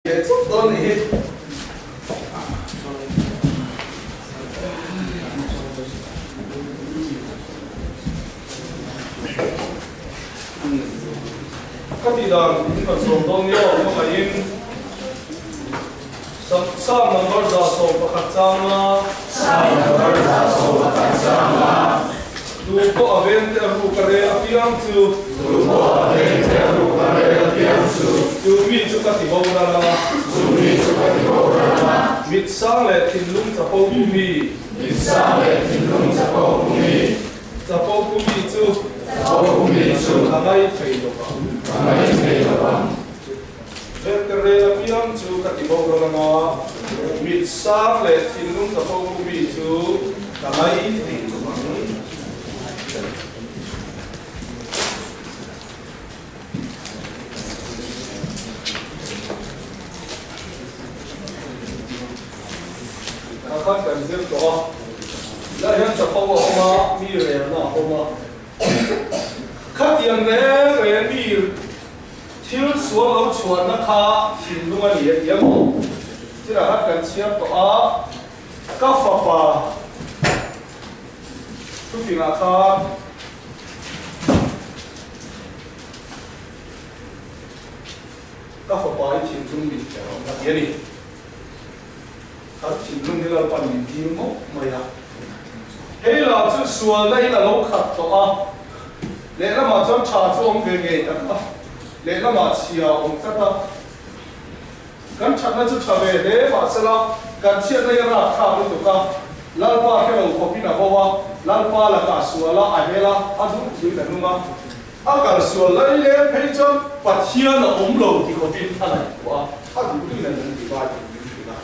Leh chauh dawn nih hi. Ka tih dan in kan sawm dawn nia aw hmangaihin Psalm number 111 changa Psalm number 111 changa Tu pawh a vengte a ruk a rel apiang chu Tu pawh a vengte a ruk a rel apiang chu Chu mi chu ka ti bo ral ang a Chu mi chu ka ti bo ral ang a. Mit sang leh thinlung chapo pu mi Mit sang leh thinlung chapo pu mi Chapo pu mi chu Chapo pu mi chu Ka ngai thei lo vang Ka ngai thei lo vang. Vengte rel apiang chu ka ti bo ral ang a, mit sang leh thinlung chapo pu mi chu ka ngai thei lo vang. Kha khan kan zir tawh a, tilai hian chapo a awm a, mi relna a awm a. Khatiang reng reng mi thil sual lo chhuahna kha thinlung a ni a ti a maw? Chutah khan kan chhiar tawh a, ka fapa thufingah khan. Ka fapa i thinlung min pe rawh ka ti a ni. Kan thinlung hi Lalpan min dil mawp mai a. Hei lah chu sualna in a lo khat tawh a, lehlamah chuan tha chu awm ve ngei tak a, lehlamah chhia a awm tlat a. Kan thatna chu tha ve hle mahsela kan chhiatna hi a rakthlak lutuk a, Lalpa hre lo khawpin a bo a, Lalpa lakah sual a, a hel a, a duh duhin a nung a. A kal sual lai leng phei chuan Pathian a awm lo ti khawpin a ngaihtuah a, a duh duhin a nung ti Bible min hrilh a.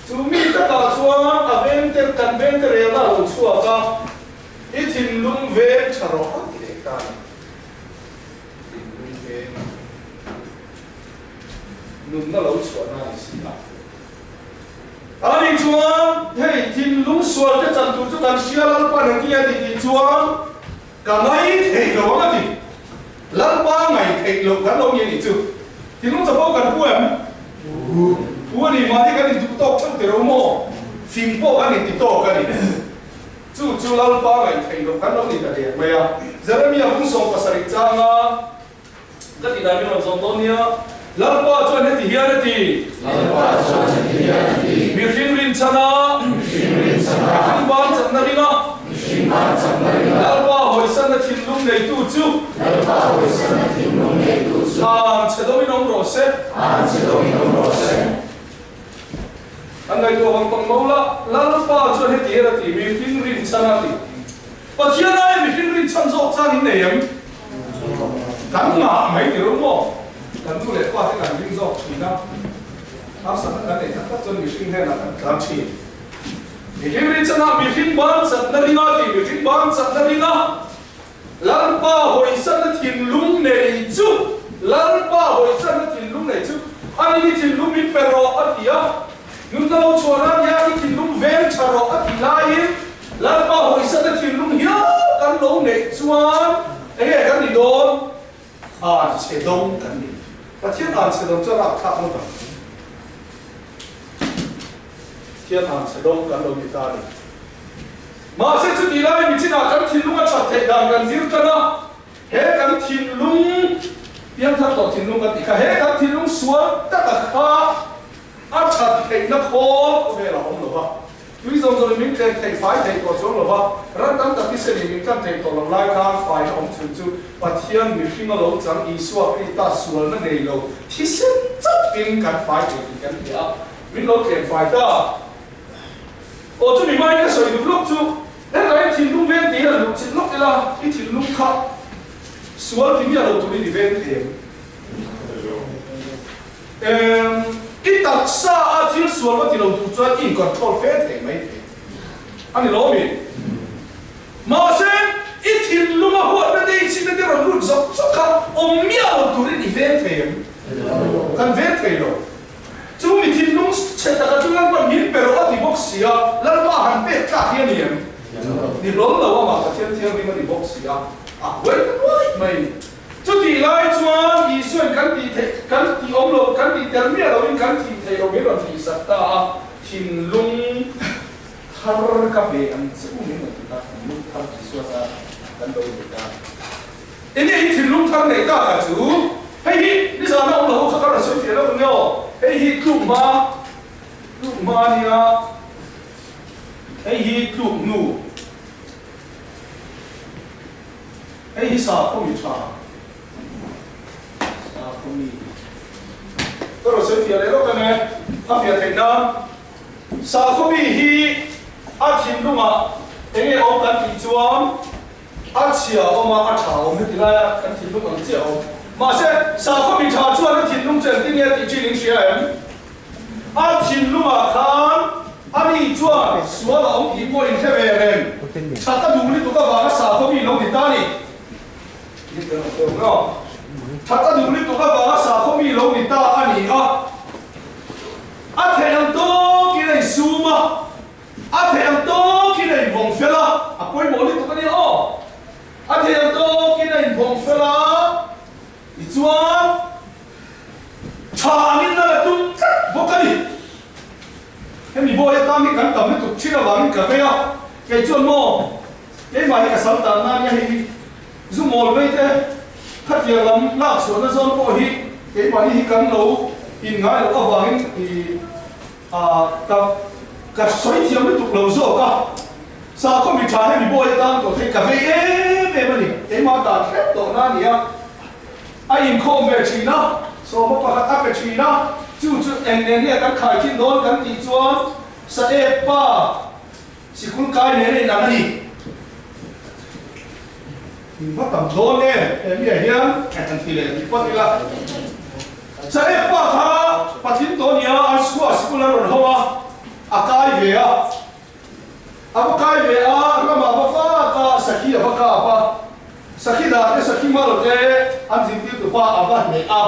Chu mi takah chuan a vengte kan vengte relna a lo chhuak a, I thinlung veng tha rawh a ti leh ta a ni. Thinlung veng nunna lo chhuahna a ni si a. Ani chuan hei thinlung sualte chan tur chu kan hria Lalpa na tia ti tih chuan ka ngai thei lo ang a ti. Lalpa ngai theih loh kan lo ni a nih chu. Thinlung chapo kan pu em? Pu a ni mahni kan induh tawk theuh tiro maw? Fing pawh kan inti tawk a ni. Chu chu Lalpa ngaih theih loh kan lo ni ta dek mai a. Jeremia bung 17 changa Ka tih dan min rawn zawm dawn nia. Lalpa chuan heti hian a ti. Lalpa chuan heti hian a ti. Mihring rinchhan a. Mihring rinchhan a. Mihring ban chakna ring a. Mihring ban chakna ring a. Lalpa hawisanna thinlung neitu chu. Lalpa hawisanna thinlung neitu chu. An che dawmin awm rawh se. An che dawmin awm rawh se. An ngaihtuah vang pang mo la. Lalpa chuan heti hian a ti. Mihring rinchhan a ti. Pathian aia mihring rinchhan zawk chang in nei em? Kan ngah mai ti rawh maw? Kan nu leh pa te kan ring zawk thin a, harsatna kan nei tak tak chuan mihring hnenah kan tlan thin. Mihring rinchhan ah mihring ban chatna ringa tih mihring ban chatna ringa Lalpa hawisanna thinlung nei chu Lalpa hawisanna thinlung nei chu ani ni thinlung min pe rawh a ti a, Nunna lo chhuah nan hian i thinlung veng tha rawh a tih laiin Lalpa hawisanna thinlung hial kan lo neih chuan enge kan ni dawn? An chhe dawng kan ni. Pathian an chhe dawng chuan a thlak ngawt ang. Pathian an chhe dawng kan lo ni ta a ni. Mahse chutih laiin michinah kan thinlung a that theih dan kan zir tan a, he kan thinlung piangthar tawh thinlung kan tih kha, he kan thinlung sual taka kha A that theihna khawl khawvel a awm lo va, tui zawng zawngin min tlek theih fai theih tawh chuang lo va, ram tam tak thisen min tlan theih tawh lo lai khan faina awm chhun chu Pathian mihringa lo chang Isua Krista sualna nei lo thisen chauhin kan fai thei tih kan hria a, min lo tlem fai ta. Aw chumi hmain ka sawi duh lawk chu hetlai thinlung veng tih hian luh chilh lawk ila i thinlung kha sual ti miah lo turin i veng thei em? Em, i taksa a thil sual va ti lo tur chuan i in-control fe thei mai thei a ni lo mi? Mahse, i thinlung a huatna te, i chhitna te rawn lut zawk zawk kha awm miah lo turin i veng thei em? Kan veng thei lo. Chu mi thinlung chhe taka chu Lalpa'n min pe rawh a ti bawk si a, Lalpa han pek tlak hi a ni em? Ni hlawl lo, amah Pathian thianghlim a ni bawk si a, a huai ta nuai mai a ni. Chutih lai chuan Isuain kan tih theih, kan tih awm lo, kan tih tel miah loin kan thih theih lo min rawn tihsak ta a, thinlung thar ka pe ang che u min rawn ti ta, thinlung thar Isua zar kan lo nei ta. Enge in thinlung thar neih ta kha chu? Hei hi nizan a awm lo ho kha ka rawn sawi fiah lo ang nge aw, hei hi tluk hma, tluk hma a nia, hei hi tluk hnu. Hei hi sakhaw mi tha, sakhaw mi. Ka rawn sawi fiah leh lawk ang e, a fiah theih nan. Sakhaw mi hi a thinlungah eng nge awm kan tih chuan a chhia awm a, a tha awm heti laia kan thinlung ang chiah awm. Mahse, sakhaw mi tha chuan a thinlung chu engtin nge a tih thin in hria em? A thinlungah khan ani chuan sual a awm tih pawh inhre ve reng. That a duh lutuk avanga sakhaw mi lo ni ta ni. That a duh lutuk avanga sakhaw mi lo ni ta a ni a. A theih ang tawkin a insum a, a theih ang tawkin a invawng fel a, a pawimawh lutuk a nia aw. A theih ang tawkin a invawng fel a, tichuan, Tha angin lal a tum tlat bawk a ni. Hemi bawi atan hi kan tam lutuk thin avangin ka vei a, kei chuan maw keimah hi ka sal tan nan nia hei hi zu mawl vei te khatiang lam lak chhuahna zawn pawh hi keimahni hi kan lo inngai loh avangin i ka ka sawi thiam lutuk lo zawk a, sakhaw mi tha hemi bawi atan tawh thei ka vei em em a ni, keimah tan hrep tawh na a ni a. A inkhawm ve thin a, sawma pakhat a pe thin a, chu chu eng nen nge kan khai thin dawn kan tih chuan Saep pa sikul kai nen a inang a ni. In va tam dawn em he miah hian kan ti leh tih phawt ila. Saep pa kha Patling tawh nia an chhuah sikul a rawn ho a, a kai ve a. A va kai ve a, ramah va vak a, sakhi a va kap a. Sakhi dah te, sakhi mal te an zirtirtu pa a va hneh a.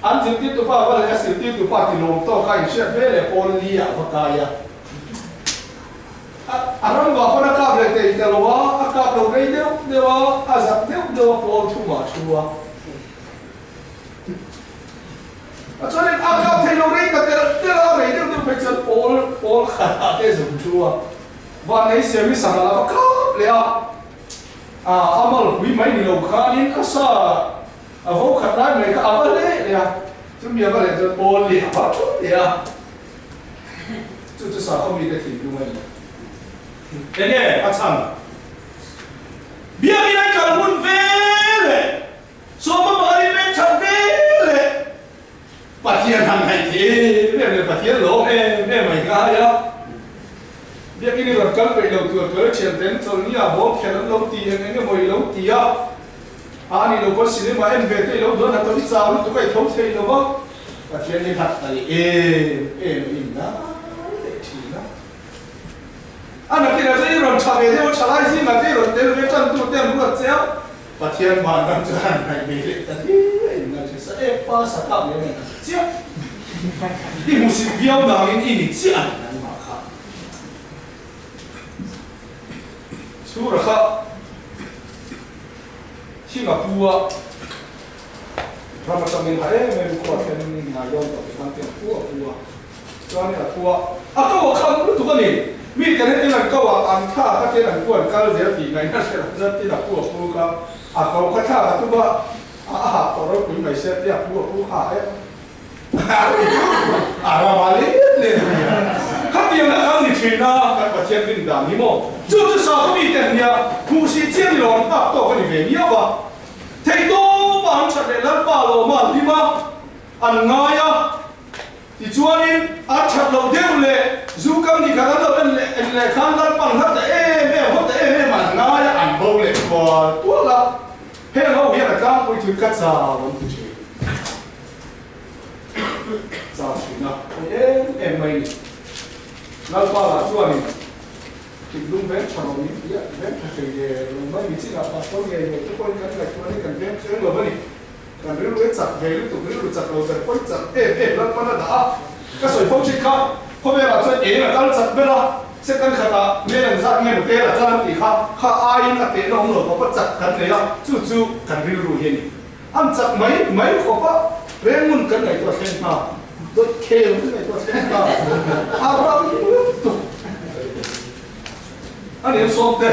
An zirtirtu pa a va hneh a, zirtirtu pa ti lawm tawk a inhriat ve leh pawl li ah a va kai a. A ram vah pawn a kap leh thei ta lo a, a kap lo rei deuh deuh a, a zak deuh deuh a pawl thumah a thu a. A chuanin a kap thei lo rei ta telh telh a, rei deuh deuh phei chuan pawl pawl khatah te zung thu a, Vannei Siami sangha la va kap leh a, a a malpui mai ni lo khanin a sa a vo khat lai mai kha a va leh leh a, chumi a va leh chuan pawl leh a va thut leh a, chu chu sakhaw mite thinlung a ni. Enge a chhan? Biakin an kal hun vel leh Sawma pakhat in pek that ve leh Pathian han ngaih thei em em leh Pathian lawm em em a ingai a. Biakin i rawn kal peih lo tur tual thian ten chawlhni ah bawm khelh an lo ti eng eng emaw i lo ti a, a ni lo pawn cinema en ve te i lo duan a tawh i chau lutuk a i tho thei lo va, Pathian hi hlat ta leh em em a ingai leh thin a. A nakinah chuan i rawn tha ve deuh a, thalai zingah te i rawn tel ve tan tur te an ruat che a. Pathian vanram chu han hnaih ve leh ta hle a in ngai hre sa e, pa sa kap leh a ni chiah. I hmusit viau dangin i ni chiah a ni nangmah kha. Chhura kha thing a pu a, ram atangin ha em em khua thlen ngai dawn tawh ti khan thing a pu a pu a. Chuanin a thu a, a ko a kham lutuk a ni. Mi ten hetin an ko a, an thlak a tin an pu an kal zel tih ngaihna hre lo zat tin a pu a pu kha a ko kha thlak a tum a, a a hah tawh ropui mai sia tia a pu a pu kha e a ram a let let a nia. Khatiang a kal ni thin a, kan Pathian rin dan hi maw? Chu chu sakhaw mi ten nia hmuhsih chiang ni lo an nghak tawk a ni ve miau a. Theihtawpa an that leh Lalpa lawma an hlim a, an ngai a. Tichuanin, a that loh deuh leh zu kam ni khat an lo en leh en leh khan Lalpan hla ta em em, haw ta em em an ngai a, an bo leh tual tual a. Heng ho hian a tlangpui thil ka chau an ti thin. Chau thin a, hawi em em mai ni. Lalpa lah chuanin thinlung veng tha lo min ti a, veng tha thei leh lo mai mi chinah pastor ngei ngei te pawhin kan ngaihtuah ni kan veng chiang lo a ni. Kan rilru e chak ve lutuk, rilru chak lo ber pawi chak em em Lalpan a dah a, ka sawi fo thin kha, khawvelah chuan eng a kal chak ber a. Second khatah mel an zat nge maw a tlan tih kha kha aiin a tehna awm lo khawpa chak kan nei a, chu chu kan rilru hi a ni. An chak mai mai khawp a, rengngun kan ngaihtuah thleng hna, dawt khel kan ngaihtuah thleng hna, a ram lutuk a ni ang sawm te.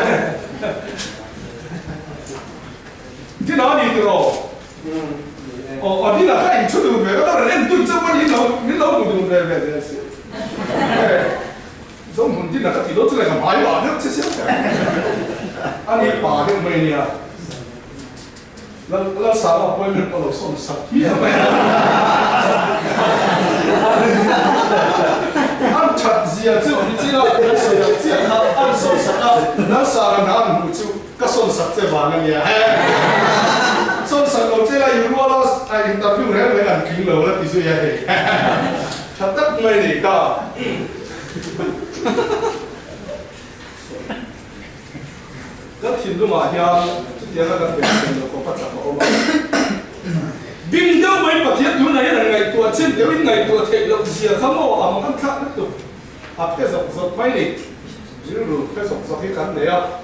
Dina a ni tiraw? Aw a Dina kha in thu dun ve ka rawn en dun chauh a ni lo, min lo hmu dun ve ve zel si. Zohmun Dina ka ti dawn chu le ka hmai vah deuh che sia a ni pa deuh mai nia. Lal Lalsanga appointment pawh lo sawn sak hial mai a. An that zia chu nichina kan sawi ang chiah kha an sawn sak a, Lalsanga hna an hmuh chu ka sawn sak che vang a nia he. Sawn sak lo che la i rual a interview reng reng an tling lo la ti zui a hei. Tha tak mai ni ka. Kan thinlungah hian chutianga kan beisei loh khawp a chak a awm a. Bing deuh mai Pathian tunah hian an ngaihtuah chin deuhin ngaihtuah theih loh zia kha maw ang an thlak lutuk a phe zawk zawk mai ni. Rilru phe zawk zawk hi kan nei a,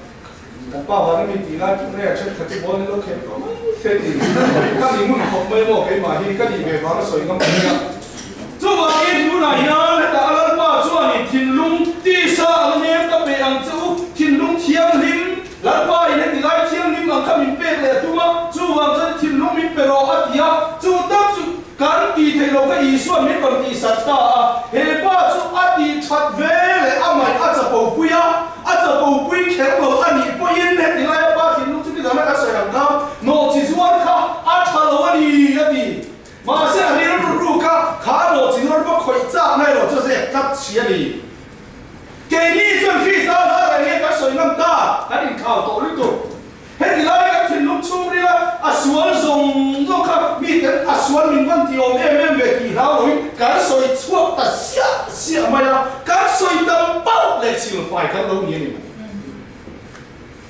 kan pa vana mi tih lai pawh nge thenkhat chu bawn in lo khelh tawh mai thei ni. Ka ni ngun khawp mai maw keimah hi ka nih ve vang a sawi ngam mai a. Chuvangin tunah hian heta a Lalpa chuan i thinlung tisa ang nem ka pe ang che u, thinlung thianghlim, Lalpa in heti lai thianghlim ang kha min pek leh a tum a, chuvang chuan i thinlung min pe rawh a ti a, chu tak chu kan tih theih loh kha Isua'n min rawn tihsat ta a, he pa chu a tih that ve leh a ngaih a chapopui a, a chapopui kher lo a nih pawhin heti laia pa thinlung chu nizana kan sawi ang kha nawhchi zuar kha a tha lo a ni a ti. Mahse a rilru ruk a, kha rawh chi nuar pawh khawih chak na erawh chu zep tlat si a ni. Keini chuan Krista hla reng nge kan sawi ngam ta, kan inkhau tawh lutuk. Heti lai kan thinlung chhungril a, a sual zawng zawng kha miten a sual min van ti awm em em ve tih hlau loin kan sawi chhuak ta siah siah mai a, kan sawi tam pauh leh chilfai kan lo ni a ni mai.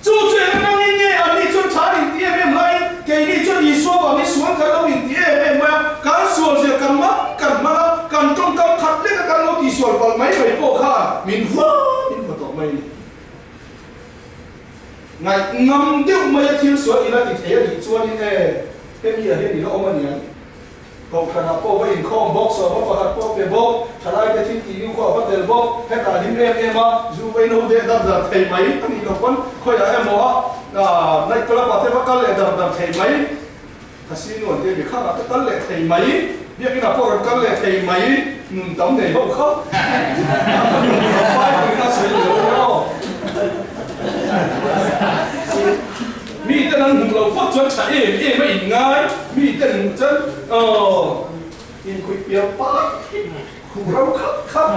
Chu chu eng atangin nge anni chuan tha an inti em em laiin keini chuan Isua vangin sual kan lo inti em em mai a, kan sual zia kan man kan hman a, kan tawngkam khat lek a kan lo tihsual palh mai mai pawh khan min hua min hua tawh mai a ni. Ngaihnam deuh mai a thil sual ila ti thei a nih chuanin e, hemi ah hian ila awm a niang. Kohhranah pawh va inkhawm bawk, sawma pakhat pawh pe bawk, thalaite thil tih nu khaw a va tel bawk, hetah hlim em em a, zu va inho deh dar dar thei mai a nih loh pawn khawiah emaw a night club ah te va kal leh dar dar thei mai, casino an tia mi khangah te kal leh thei mai, biakinn ah pawh rawn kal leh thei mai, nun tam nei ho kha a Bible in a sawi lo aw. Miten an hmuh loh phawt chuan tha em em a inngai, miten hmuh chuan aw inkhawih pial pai khuh ro khat khat,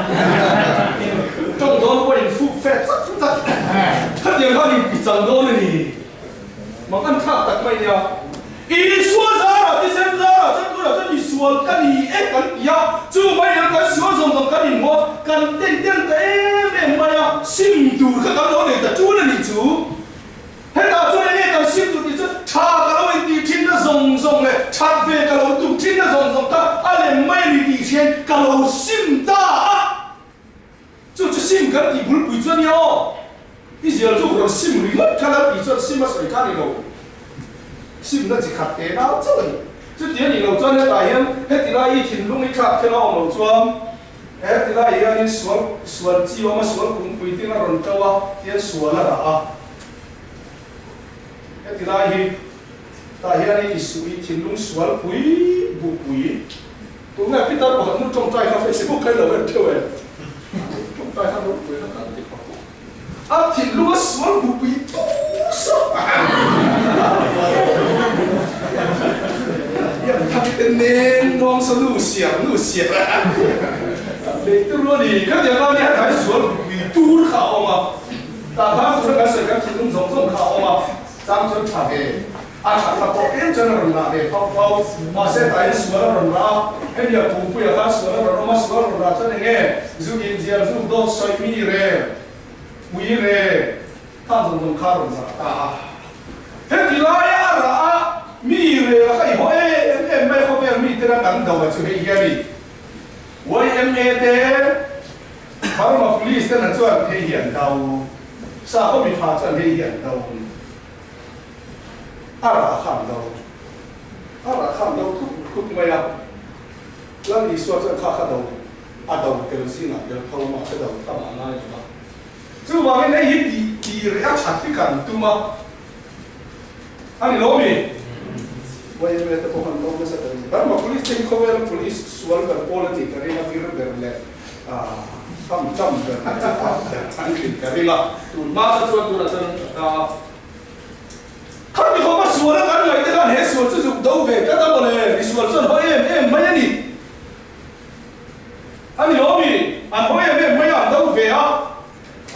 tawng dawn pawh infuh fe chak chak, khatiang khan inti chang dawn a ni. Mak an thlak tak mai nia. Isua zarah thisen zarah chuan tunah chuan misual ka ni e kan ti a, chu mai hian kan sual zawng zawng kan inhmu a, kan ten ten ta em em mai a, sim tur kha kan lo nei ta tun a nih chu. Hetah chuan enge kan sim tur tih chu tha ka lo intih thinna zawng zawng leh that ve ka lo tum thinna zawng zawng kha a lem mai a ni tih hriain ka lo sim ta a. Chu chu sim kan tih bulpui chu a nia aw. I zial chu rawn sim ringawt kha lo tih chuan sim a sawi kha a ni lo. Simna chi khat te nau chauh a ni. Chuti a nih loh chuan hetah hian heti lai i thinlung i thlak thil a awm loh chuan He ti lai hianin sual sual chi awm a, sual kungpui tin a rawn to a, tian sual a rah a. He ti lai hi tah hianin i suh i thinlung sual pui buh pui. Tunge Peter pakhat nu tawngtai kha Facebook kha i lo en theuh em? Tawngtai kha ropui na kan ti khawp. A thinlung a sual buh pui tur sa. Iang thak te nen nuam sa nu siam nu siam lei tur a ni. Khatiang lai nia tlai sual buh pui tur kha a awm a. Tah khan tuna kan sawi kan thinlung zawng zawng kha a awm a. Chang chuan tha ve. A tha tha pawh em chuan a rawn lah ve phauh phauh. Mahse tlaiin sual a rawn rah a, hemi a pumpuiah khan sual a rawn awm a, sual a rawn rah chuan eng nge zu inzial zuk dawt sawi mi re, pui re, khan zawng zawng kha a rawn rah ta a. Heti laia a rah a, mi re a kha i haw em em mai khawvel miten a kan do a chu hei hian i YMA te, Burma Police. Kristian an chuan hei hi an do, sakhaw mi tha chuan hei hi an do, a rah kha an do, a rah kha an do tluk tluk mai a. Lal Isua chuan kha kha do, a do tel zingah tel tho mahse do tham a ngai lo va. Chuvangin hei hi tih tih reh a that hi kan tum a, a ni lo mi? YMA te pawh an lo nasa ta ni. Burma Police te hi khawvela Police sual ber pawl a tih ka ring a, vir ber leh tham cham ber leh fak ber an tih ka ring a. Tun hma kha chuan tunah chuan an tha ta a. Khami khawpa sual a kan ngaih te khan he sual chu zuk do ve tlat a mawle, misual chuan haw em em mai a ni. A ni lo mi? An haw em em mai a, an do ve a.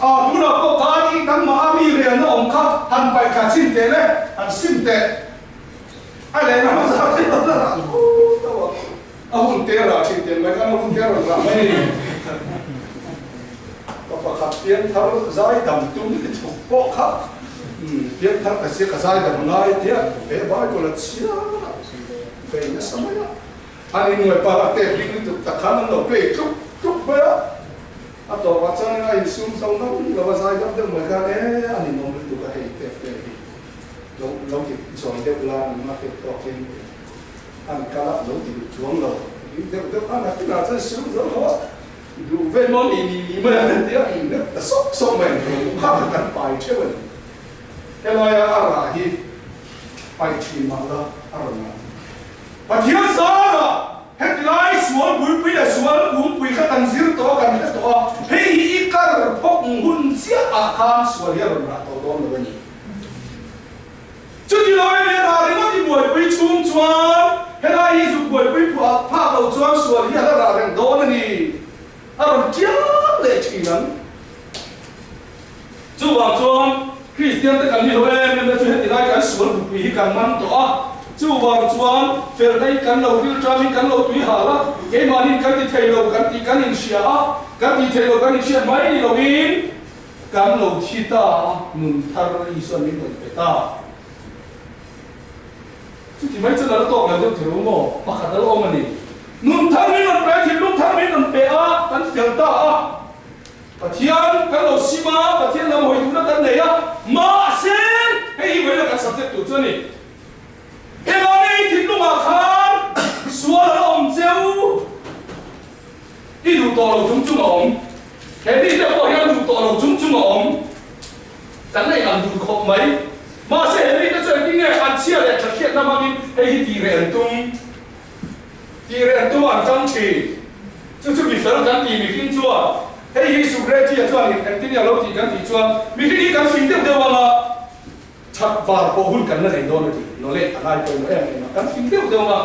A, tunah pawh khan i nangmah a mi relna awm kha han paih thla chhin teh le, han sim teh. A lehna hmasa kha thil a la rah tho tho a, a hun te a rah thin teh mai khan a hun te a rawn rah mai a ni. Pa pakhat pianthar zai dam tum i thawk pawh kha pianthar ka sia ka zai dam ngai tia he Bible a chhiar a, bei nasa mai a. An innuai pah a tep ring lutuk tak khan an lo play tluk tluk mai a, a tawpah chuan a insum zo ngam lo a, zai deuh deuh mai khan e a ninawm lutuk a hei tep te hi lo lo ti zawi deuh la nangmah tep tawkin an kal a lo ti duh chuang lo ring deuh deuh a nakinah chuan sum zo lo a duh ve maw ni ni ni mai a tia in deuh ta sawk sawk mai kha kha kan pai theuh a ni. Helaia a rah hi pai thin mah la a rawn lah. Pathian zarah heti lai sual buipui leh sual kungpui kha kan zir tawh a, kan hre tawh a, hei hi i kar phawk hun chiah ah khan sual hi a rawn rah tawh dawn lo a ni. Chuti lo em hian rah ringawt i buaipui chhung chuan helai hi zuk buaipui phuah phak lo chuan sual hi a la rah reng dawn a ni. A rawn tiang leh thin ang. Chuvang chuan Kristian te kan ni lo em em na chu heti lai kan sual bupui hi kan man tawh a, chuvang chuan felna in kan lo ril ṭam in kan lo tui hal a, keimahni kan ti thei lo kan tih kan inhria a, kan tih thei lo kan inhriat mai ni loin kan lo thi ta a, nun thar Isua min rawn pe ta. Chuti mai chuan a la tawk lo deuh thei lo maw? Pakhat a la awm a ni. Nun thar min rawn pe a, thinlung thar min rawn pe a, kan fel ta a. Pathian kan lo sim a, Pathian lam hawi duhna kan nei a, mahse hei hi vawiin a kan subject tur chu a ni. Engah nge i thinlungah khan sual a la awm cheu? I duh tawh lo chung chung a awm. He mite pawh hian duh tawh lo chung chung a awm. Kan la inang dun khawp mai. Mahse he mite chu engtin nge an chhia leh tha hriatna hmangin hei hi tih reh an tum? Tih reng tu an tang thin. Chu chu mifel kan tih mihring chuan hei hi Sugreti-a chuan in engtin nge a lo tih kan tih chuan mihring hi kan fing deuh deuh anga that var pawh hun kan la nei dawn a ti. Nawleh a ngai pawimawh em em a, kan fing deuh deuh anga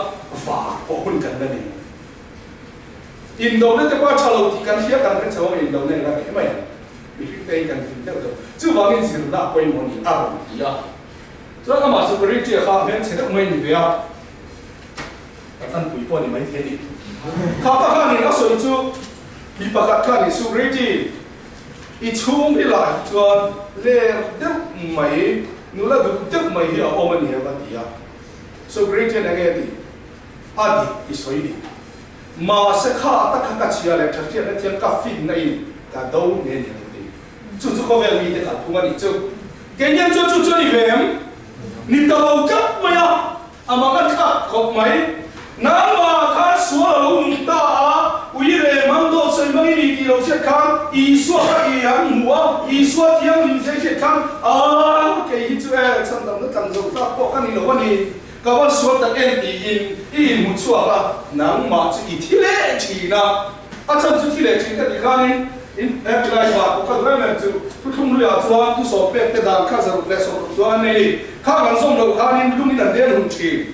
var pawh hun kan la nei. Indona te pawh a tha lo tih kan hria kan hre chho anga indona i la reh mai ang. Mihring te hi kan fing deuh deuh. Chuvangin zirna a pawimawh a ni a rawn ti a. Chuan amah Sugreti-a kha hmelchhe deuh mai a ni ve a. Ka tanpui pawh a ni maithei a ni. Kha pa khanin a sawi chu mi pakhat khan i Sugriti i chhung hi lah hi chuan ler deuh mai, nula duh deuh mai hi a awm a ni a va ti a. Sugriti hian enge a tih? A dik i sawi dik. Mahse kha ta kha ka chhia leh thathriatna thiam ka finna in ka do nge ni a lo ti. Chu chu khawvel mite kalphung a nih chu. Keinian chuan chu chu a ni ve em? Ni ta lo tlat mai a. A mak a thlak khawp mai. Nangmah khan sual a lo nung ta a, ui reh mang dawt sawi mang i ni tih lo hriat khan Isua kha i an hmu a, Isua thianghlim zai hriat khan, Aa, kei hi chu e, chhandamna tlang zo tlak pawh ka ni lo a ni, ka van sual tak em tiin i inhmu chhuak a, nangmah chu i thi leh thin a. A chhan chu thi leh thin ka tih khanin in he tilai pa pawh kha duh em em chu thuthlung luiah chuan thusawm pek te dan kha 160 chuan an nei ni. Khang an zawm loh khanin lungin an deng hun thin.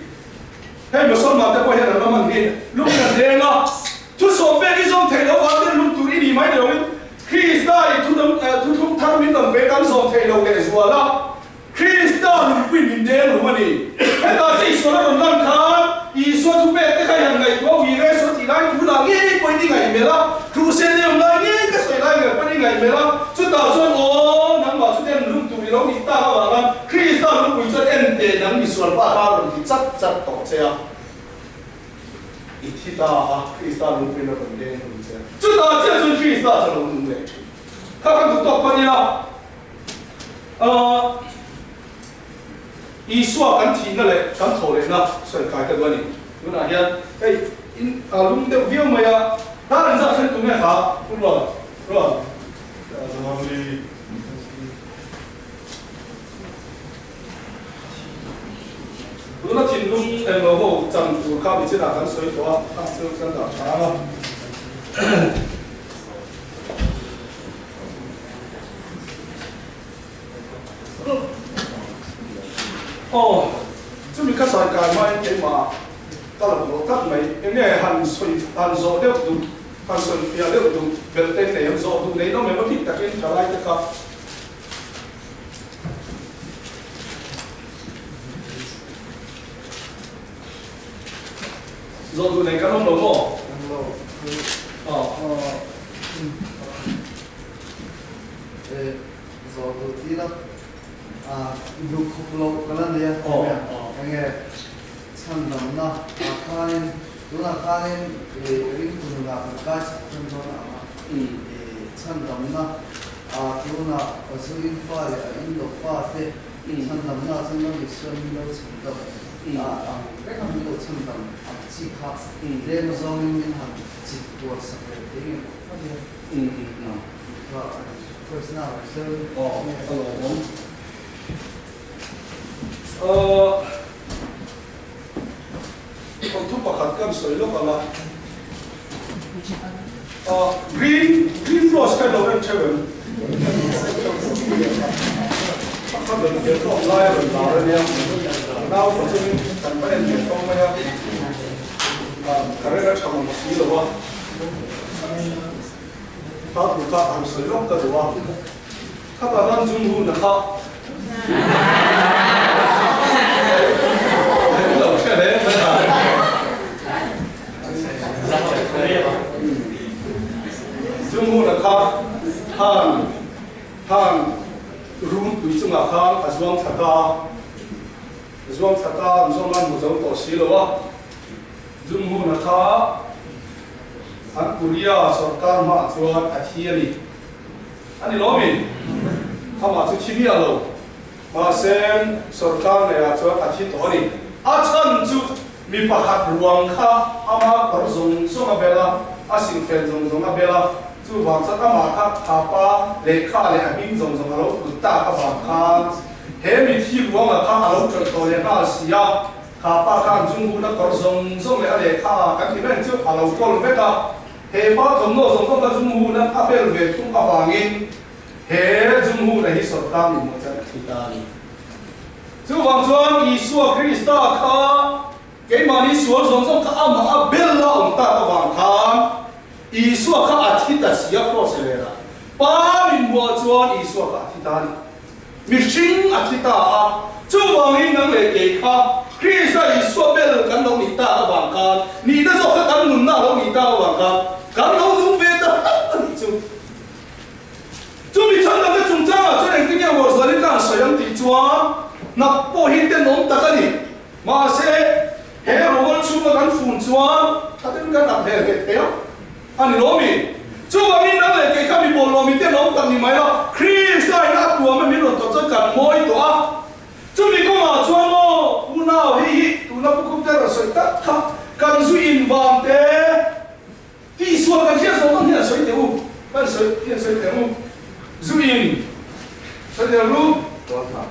Hei Mosolman te pawh hian an ram an hi lungin an deng a, thusawm pek i zawm theih loh vang ten lung tur i ni mai loin Krista i thuthlung thar min rawn pe kan zawm theih loh lehzual a. Krista nunpui min deng rum a ni. Hetah che Isua la rawn lan khan Isua thupek te kha i han ngaihtuah ui reng saw tih lai tunah ngei pawhin i ngaihmelh a, Kruse te awm lai ngei ka sawi lai ngai pawn i ngaihmelh a, chutah chuan aw nangmah chu ten lung tur i lo nih tak avanga Krista nunpui chuan en teh nang misual pa kha a rawn ti chat chat tawh che a, i thi ta a, Krista nunpuiin a rawn deng rum che a, chutah chiah chuan Krista chu a lo nung leh thin. Kha kan duh tawk pawh nia. Ahh Isua kan thihna leh kan thaw lehna sawi kai ka duh a ni. Tunah hian hei in a lum deuh viau mai a, dar an zah thlen tu nge kha? Pu Rual, Rual. Tuna thinlung englo ho chan tur kha mi chinah kan sawi tawh a, kha chu kan dah tha ang a. Aw, chumi ka sawi kai hmain keimah ka lo hlawh tlat mai. Enge han sawi, han zawh deuh duh, han sawi fiah deuh duh, belh te nei an zawh duh nei nawm em a bik takin thalai te kha. Zawh duh nei kan awm lo maw? Awm lo. Aw. E, zawh duh ti la, a duh khawp loh ka la nei a, enge chhandamna ah khanin tunah khanin e ringtu nunah kan kai chho tan dawn a ang a, e chhandamna ah tunah zu in pa leh a in lo pa te chhandamna ah chuan lo Isua min lo chhandam a ang reng a min lo chhandam ang chi kha tlem azawngin min han chit tuar sak leh thei nge maw phawt ila. Thawnthu pakhat kan sawi lawk ang a, green green rose kha ilo en theuh em? Pakhat rawn kir tawk lai a rawn lar a nia, nau pa chungin kan va en ve tawng mai a, current a tha mang si lo a. Kha thu kha han sawi lawk ka duh a, khatah khan chung hun a kha lo hre hle mai a. Chung hun a kha khan khan runpui chungah khan a zuang thla ta a, zuang thla ta an zawng a hmu zo tawh si lo a. Zumhuna kha an Korea sorkar hmaah chuan a thi a ni. A ni lawm in? Amah chu thi miah lo. Mahse, sorkar neiah chuan a thi tawh a ni. A chhan chu mi pakhat ruang kha ama kawr zawng zawng a bel a, a singfen zawng zawng a bel a, chuvang chuan amah kha thapa lehkha leh a hming zawng zawng a lo put tak avang khan he mi thi ruangah kha a lo tawlh tawh leh nghal si a. Kha pa khan chung hun a kawr zawng zawng leh a lehkha kan ti reng chu a lo kawl vek a, he pa thawmhnaw zawng zawng kha zum hun a bel ve thung avangin he zum hun a hi sawrkar ni maw chuan a thi ta a ni. Chuvang chuan Isua Krista kha keimahni sual zawng zawng kha amah a bel a awm tak avang khan Isua kha a thi ta si a cross velah pa min hmuah chuan Isua kha a thi ta a ni. Mihring a thi ta a, chuvangin nang leh kei kha Krista Isua bel kan lo nih tak avang khan, nihna zawk kha kan nunna a lo nih tak avang khan kan lo nung ve ta hlauh a nih chu. Chumi chhandamna chungchangah chuan engtin nge Uarzualin ka han sawi ang tih chuan hnap pawh hi tenawm tak a ni. Mahse, he rawngawlh chhunga kan fun chuan thatin kan ap hel heh thei a. A ni lo mi? Chuvangin nang leh kei kha mi bawlhhlawh mi ten awm tak ni mai lo, Krista in a tuam a min rawn tawh chuan kan mawi tawh a. Chumi kawngah chuan maw unau hei hi tuna Pu Khumte rawn sawi tak kha kan zu in vang te tihsual kan hriat zawh dawn hian sawi teh u, kan sawi hian sawi teh ang u. Zu in sawi teh ang u. Tual thah.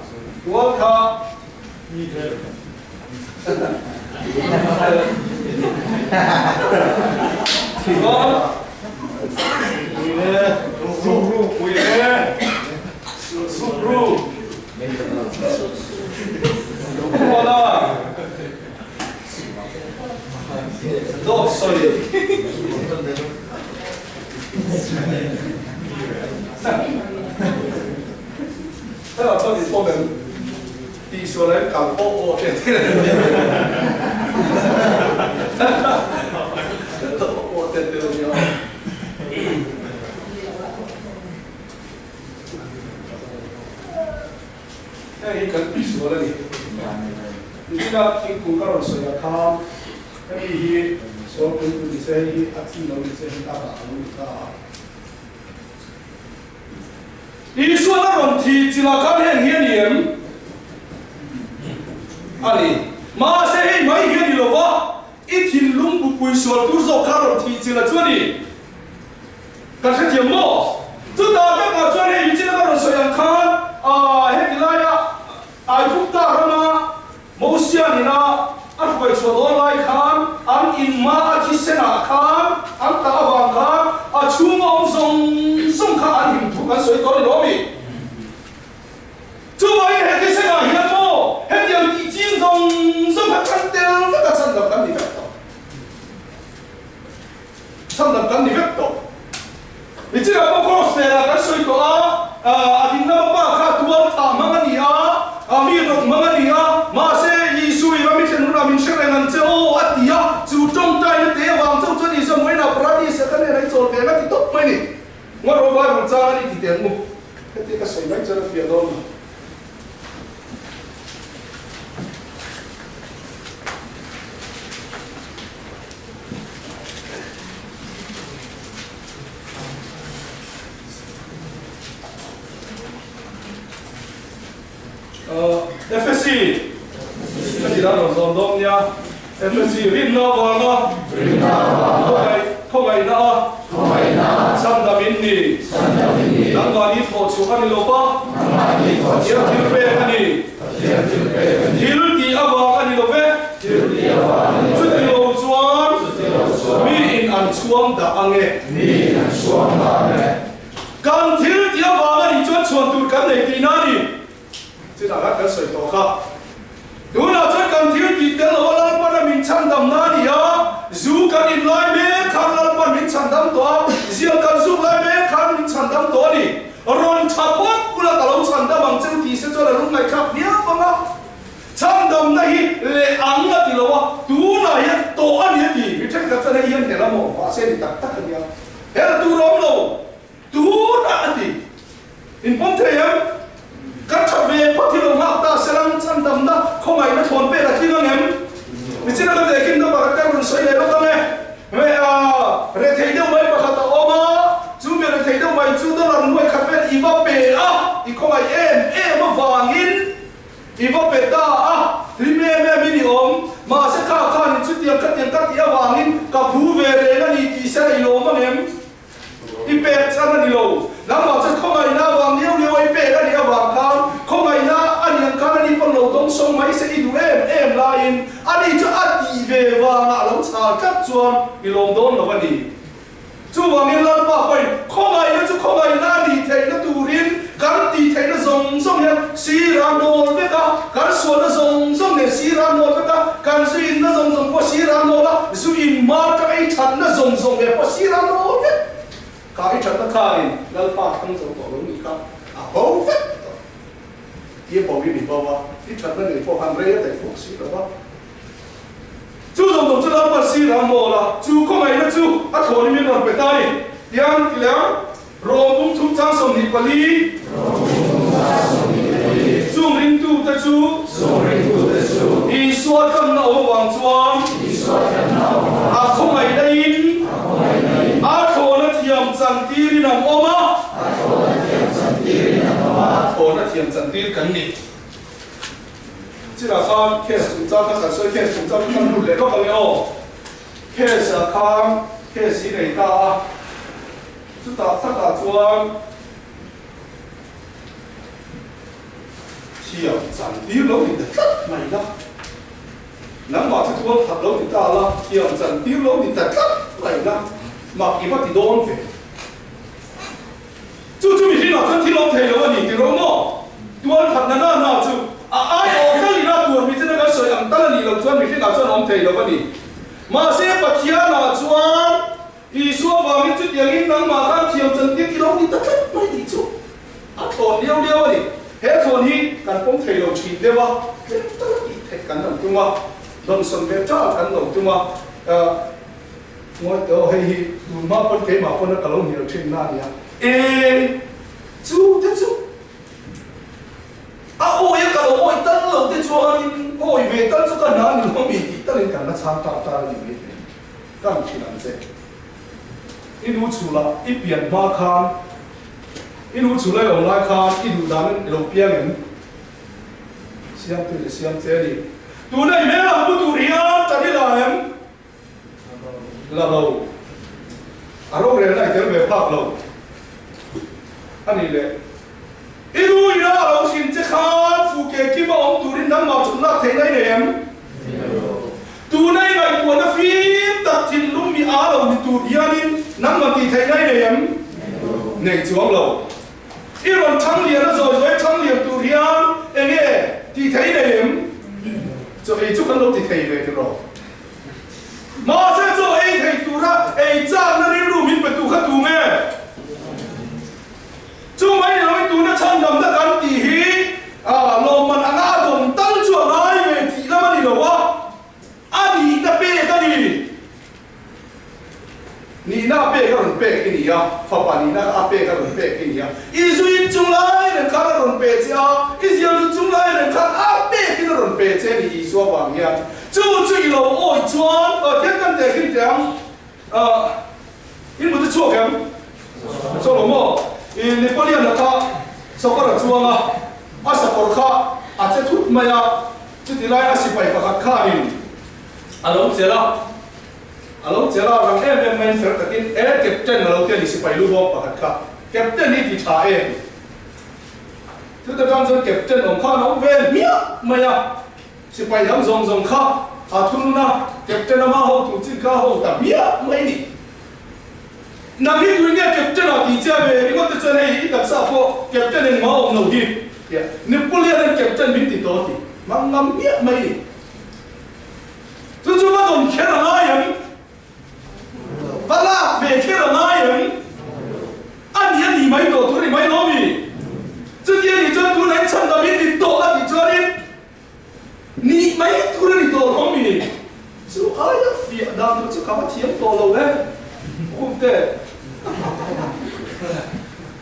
Tihsual ah in kal pawh aw te te aw te te nia. Heng hi kan tihsual a ni. Nichina thingkung ka rawn sawi ah khan hemi hi sual pui tu ni se hei hi a chi lo ni se hei a rah lo ni ta a. Isuan a rawn thih chilh ah khan heng hi a ni em? A ni. Mahse hei mai hi a ni lo va, i thinlung bupui sual tur zawk kha a rawn thih chilh a chu a ni. Kan hrethiam maw? Chutah vekah chuan hei michina ka rawn sawi ang khan heti laia Aigupta rama Mosia nena a hruai chhuah dawn lai khan an inhma a thisenah khan an tah avang khan a chhunga awm zawng zawng kha an him thu kan sawi tawh a ni lawm i? Chuvangin he thisenah hian maw hetiang tih ching zawng zawng kha kan tel vek a chhandam kan ni vek tawh. Chhandam kan ni vek tawh. Nichinah pawh Cross hnenah kan sawi tawh a, a ding lama pa kha tual thah hmang a ni a, mi rawk hmang a ni a, mahse Isu i ram i thlen hunah min hre reng ang che aw a ti a, chu tawngtaina te avang chauh chuan Isua Moina Paradis-a ka hnenah i chawl ve ang a ti tawp mai ni. Ngarawh Bible chang a ni ti teh ang u. Hetia ka sawi mai chuan a fiah dawn lo. FSC a ti dan rawn zawm dawn nia FSC rinna avanga khawngaihna a chhandam in ni nangmahni thawh chhuah a ni lo va Pathian thil pek a ni thil tih avang a ni lo ve chuti lo chuan mi in an chhuang dah ang e. Kan thil tih avang a nih chuan chhuan tur kan nei tihna a ni. Chutah khan kan sawi tawh kha. Tunah chuan kan thil tih tel lo a Lalpan a min chhandamna a ni a, zu kan in lai mek khan Lalpan min chhandam tawh a, zial kan zuk lai mek khan min chhandam tawh a ni. Rawn tha phawt ula ka lo chhandam ang cheu tih se chuan a lungngaih-thlak viau ang a. Chhandamna hi leh ang a ti lo a, tunah hian tawh a ni a ti. Mi thenkhat chuan hei hian hel a maw? Mahse ni tak tak a nia. Hel tur a awm lo. Tunah a ti. In pawm thei em? Kan tha ve phawt hi lo nghak ta se ram chhandamna khawngaihna thlawn pek a tling ang em? Nichina ka tehkhinna pakhat ka rawn sawi leh lawk ang e. Hei a, rethei deuh mai pakhat a awm a, chu mi rethei deuh mai chu dollar nuai khat vel i va pe a, i khawngaih em em avangin I va pe ta a, hlim em em in i awm, mahse kha khanin chutiang khatiang ka tih avangin ka phu ve reng a ni tih se i lawm ang em? I pek chhan a ni lo. Nangmah chu khawngaihna avang liau liau a i pek a nih avang khan khawngaihna a nih ang khan ani pawn lo dawng sawng mai se i duh em em laiin ani chu a tih ve vangah a lo chhal tlat chuan i lawm dawn lo a ni. Chuvangin Lalpa pawhin khawngaihna chu khawngaihna a nih theihna turin kan tih theihna zawng zawng hian sir a nawl vek a, kan sualna zawng zawng nen sir a nawl vek a, kan zu inna zawng zawng pawh sir a nawl a, zu in hma atanga i thatna zawng zawng ve pawh sir a nawl vek. Kha i thatna khanin Lalpa thlang zo tawh lo nih kha a bo vek tawh. Tia bo i ni bo a, i thatna nei pawh khan rei a daih bawk si lo va. Chu zawng zawng chu Lalpa sir a mawl a, chu khawngaihna chu a thlawnin min rawn pe ta a ni. Tiang ti leh ang, Rom bung thum chang 24. Chung ringtute chu Isua tlanna awm avang chuan a khawngaihna in a thlawna thiam chantirin an awm a, a thlawna thiam chantir kan ni. Chinah khan case chungchang kha kan sawi, case chungchang chu kan lut leh lawk ang e aw. Case ah khan case hi nei ta a, chutah takah chuan thiam chan tir lo ni ta tlat mai la, nangmah chu tual khat lo ni ta la, thiam chan tir lo ni ta tlat mai la, mak i va ti dawn ve. Chu chu mihringah chuan thil awm thei lo a ni ti ro maw? Tual thatna na na chu a aiawh tal ina tur mi china kan sawi ang tal a nih loh chuan mihringah chuan awm thei lo a ni. Mahse Pathianah chuan Isua vangin chutiangin nangmah khan thiam chantir i lo ni ta tlat mai tih chu a thlawn liau liau a ni. He thlawn hi kan pawm thei lo thin deuh a, tlem tal a tih theih kan lo tum a, dawnsawn ve tal kan lo tum a. Ngawi teh aw, hei hi tun hma pawn keimah pawn a ka lo hnial thin na a nia. E, chu te chu a awi a ka lo awi tal lo te chuanin awi ve tal chu ka hna ni lo mi tih talin kan la chhang tak tak a ni mai thei. Ka ang thin ang che. I nu chhula i pian hma khan. I nu chhulai awm lai khan i duh danin i lo piang em? Siamtu leh siam che a ni. Tuna i hmel ang pu tur hian tan i la em? La lo. A rorelna i tel ve phak lo a nih leh i nu ina a lo hrin che khan fuke kima awm turin nangmah chhun lak theihna i nei em? Tuna i ngaihtuahna fim tak thinlung mi aa lo ni tur hianin nangmah tih theihna i nei em? Nei chuang lo. I rawn chhang lian a zawi zawi chhang lian tur hian enge tih theih i nei em? Chaw ei chu kan lo ti thei ve tiraw? Mahse chaw ei thei tura ei chakna rilru min pe tu kha tu nge? Chu mai ni loin tuna chhandamna kan tih hi lawmman anga a dawm tal chu a ngai ve tih lam a ni lo a, a nihna pek a ni. Nihna a pek a rawn pek i ni a, fapa nihna kha a pek a rawn pek i ni a. I zuin chung lai reng khan a rawn pe che a, i zial zu chung lai reng khan a pekin a rawn pe che a ni Isua vang hian. Chu chu i lo awi chuan, Pathian kan tehkhin teh ang. In mut a chhuak em? Chhuak lo maw? I Napoleon a kha sakawr a chuang a, a sakawr kha a che thut mai a, chuti lai a sipai pakhat khanin a lo chelh a, a lo chelh a, rang em em maiin fel takin e Captain a lo ti a ni sipai lu bawk pakhat kha, Captain hi ti tha em? Chuta tang chuan Captain awm khan a awm ve hmiah mai a. Sipai dang zawng zawng kha a thunun a, Captain ama ho tur chin kha a ho ta hmiah mai ni. Nang hi tui nge Captain ah tih che ve ringawt te chuan hei i taksa pawh Captain engmah a awm lo hi tia Napoleon an Captain min ti tawh ti hmang ngam hmiah mai ni. Chu chu va dawm kher a ngai em? Va lak ve kher a ngai em? A ni a ni mai tawh tur a ni mai lo mi? Chuti a nih chuan tunah in chhandam in ni tawh a tih chuanin Nih mai tur a ni tawh lo mi? Chu aia fiah dan tur chu ka va thiam tawh lo e, Khumte.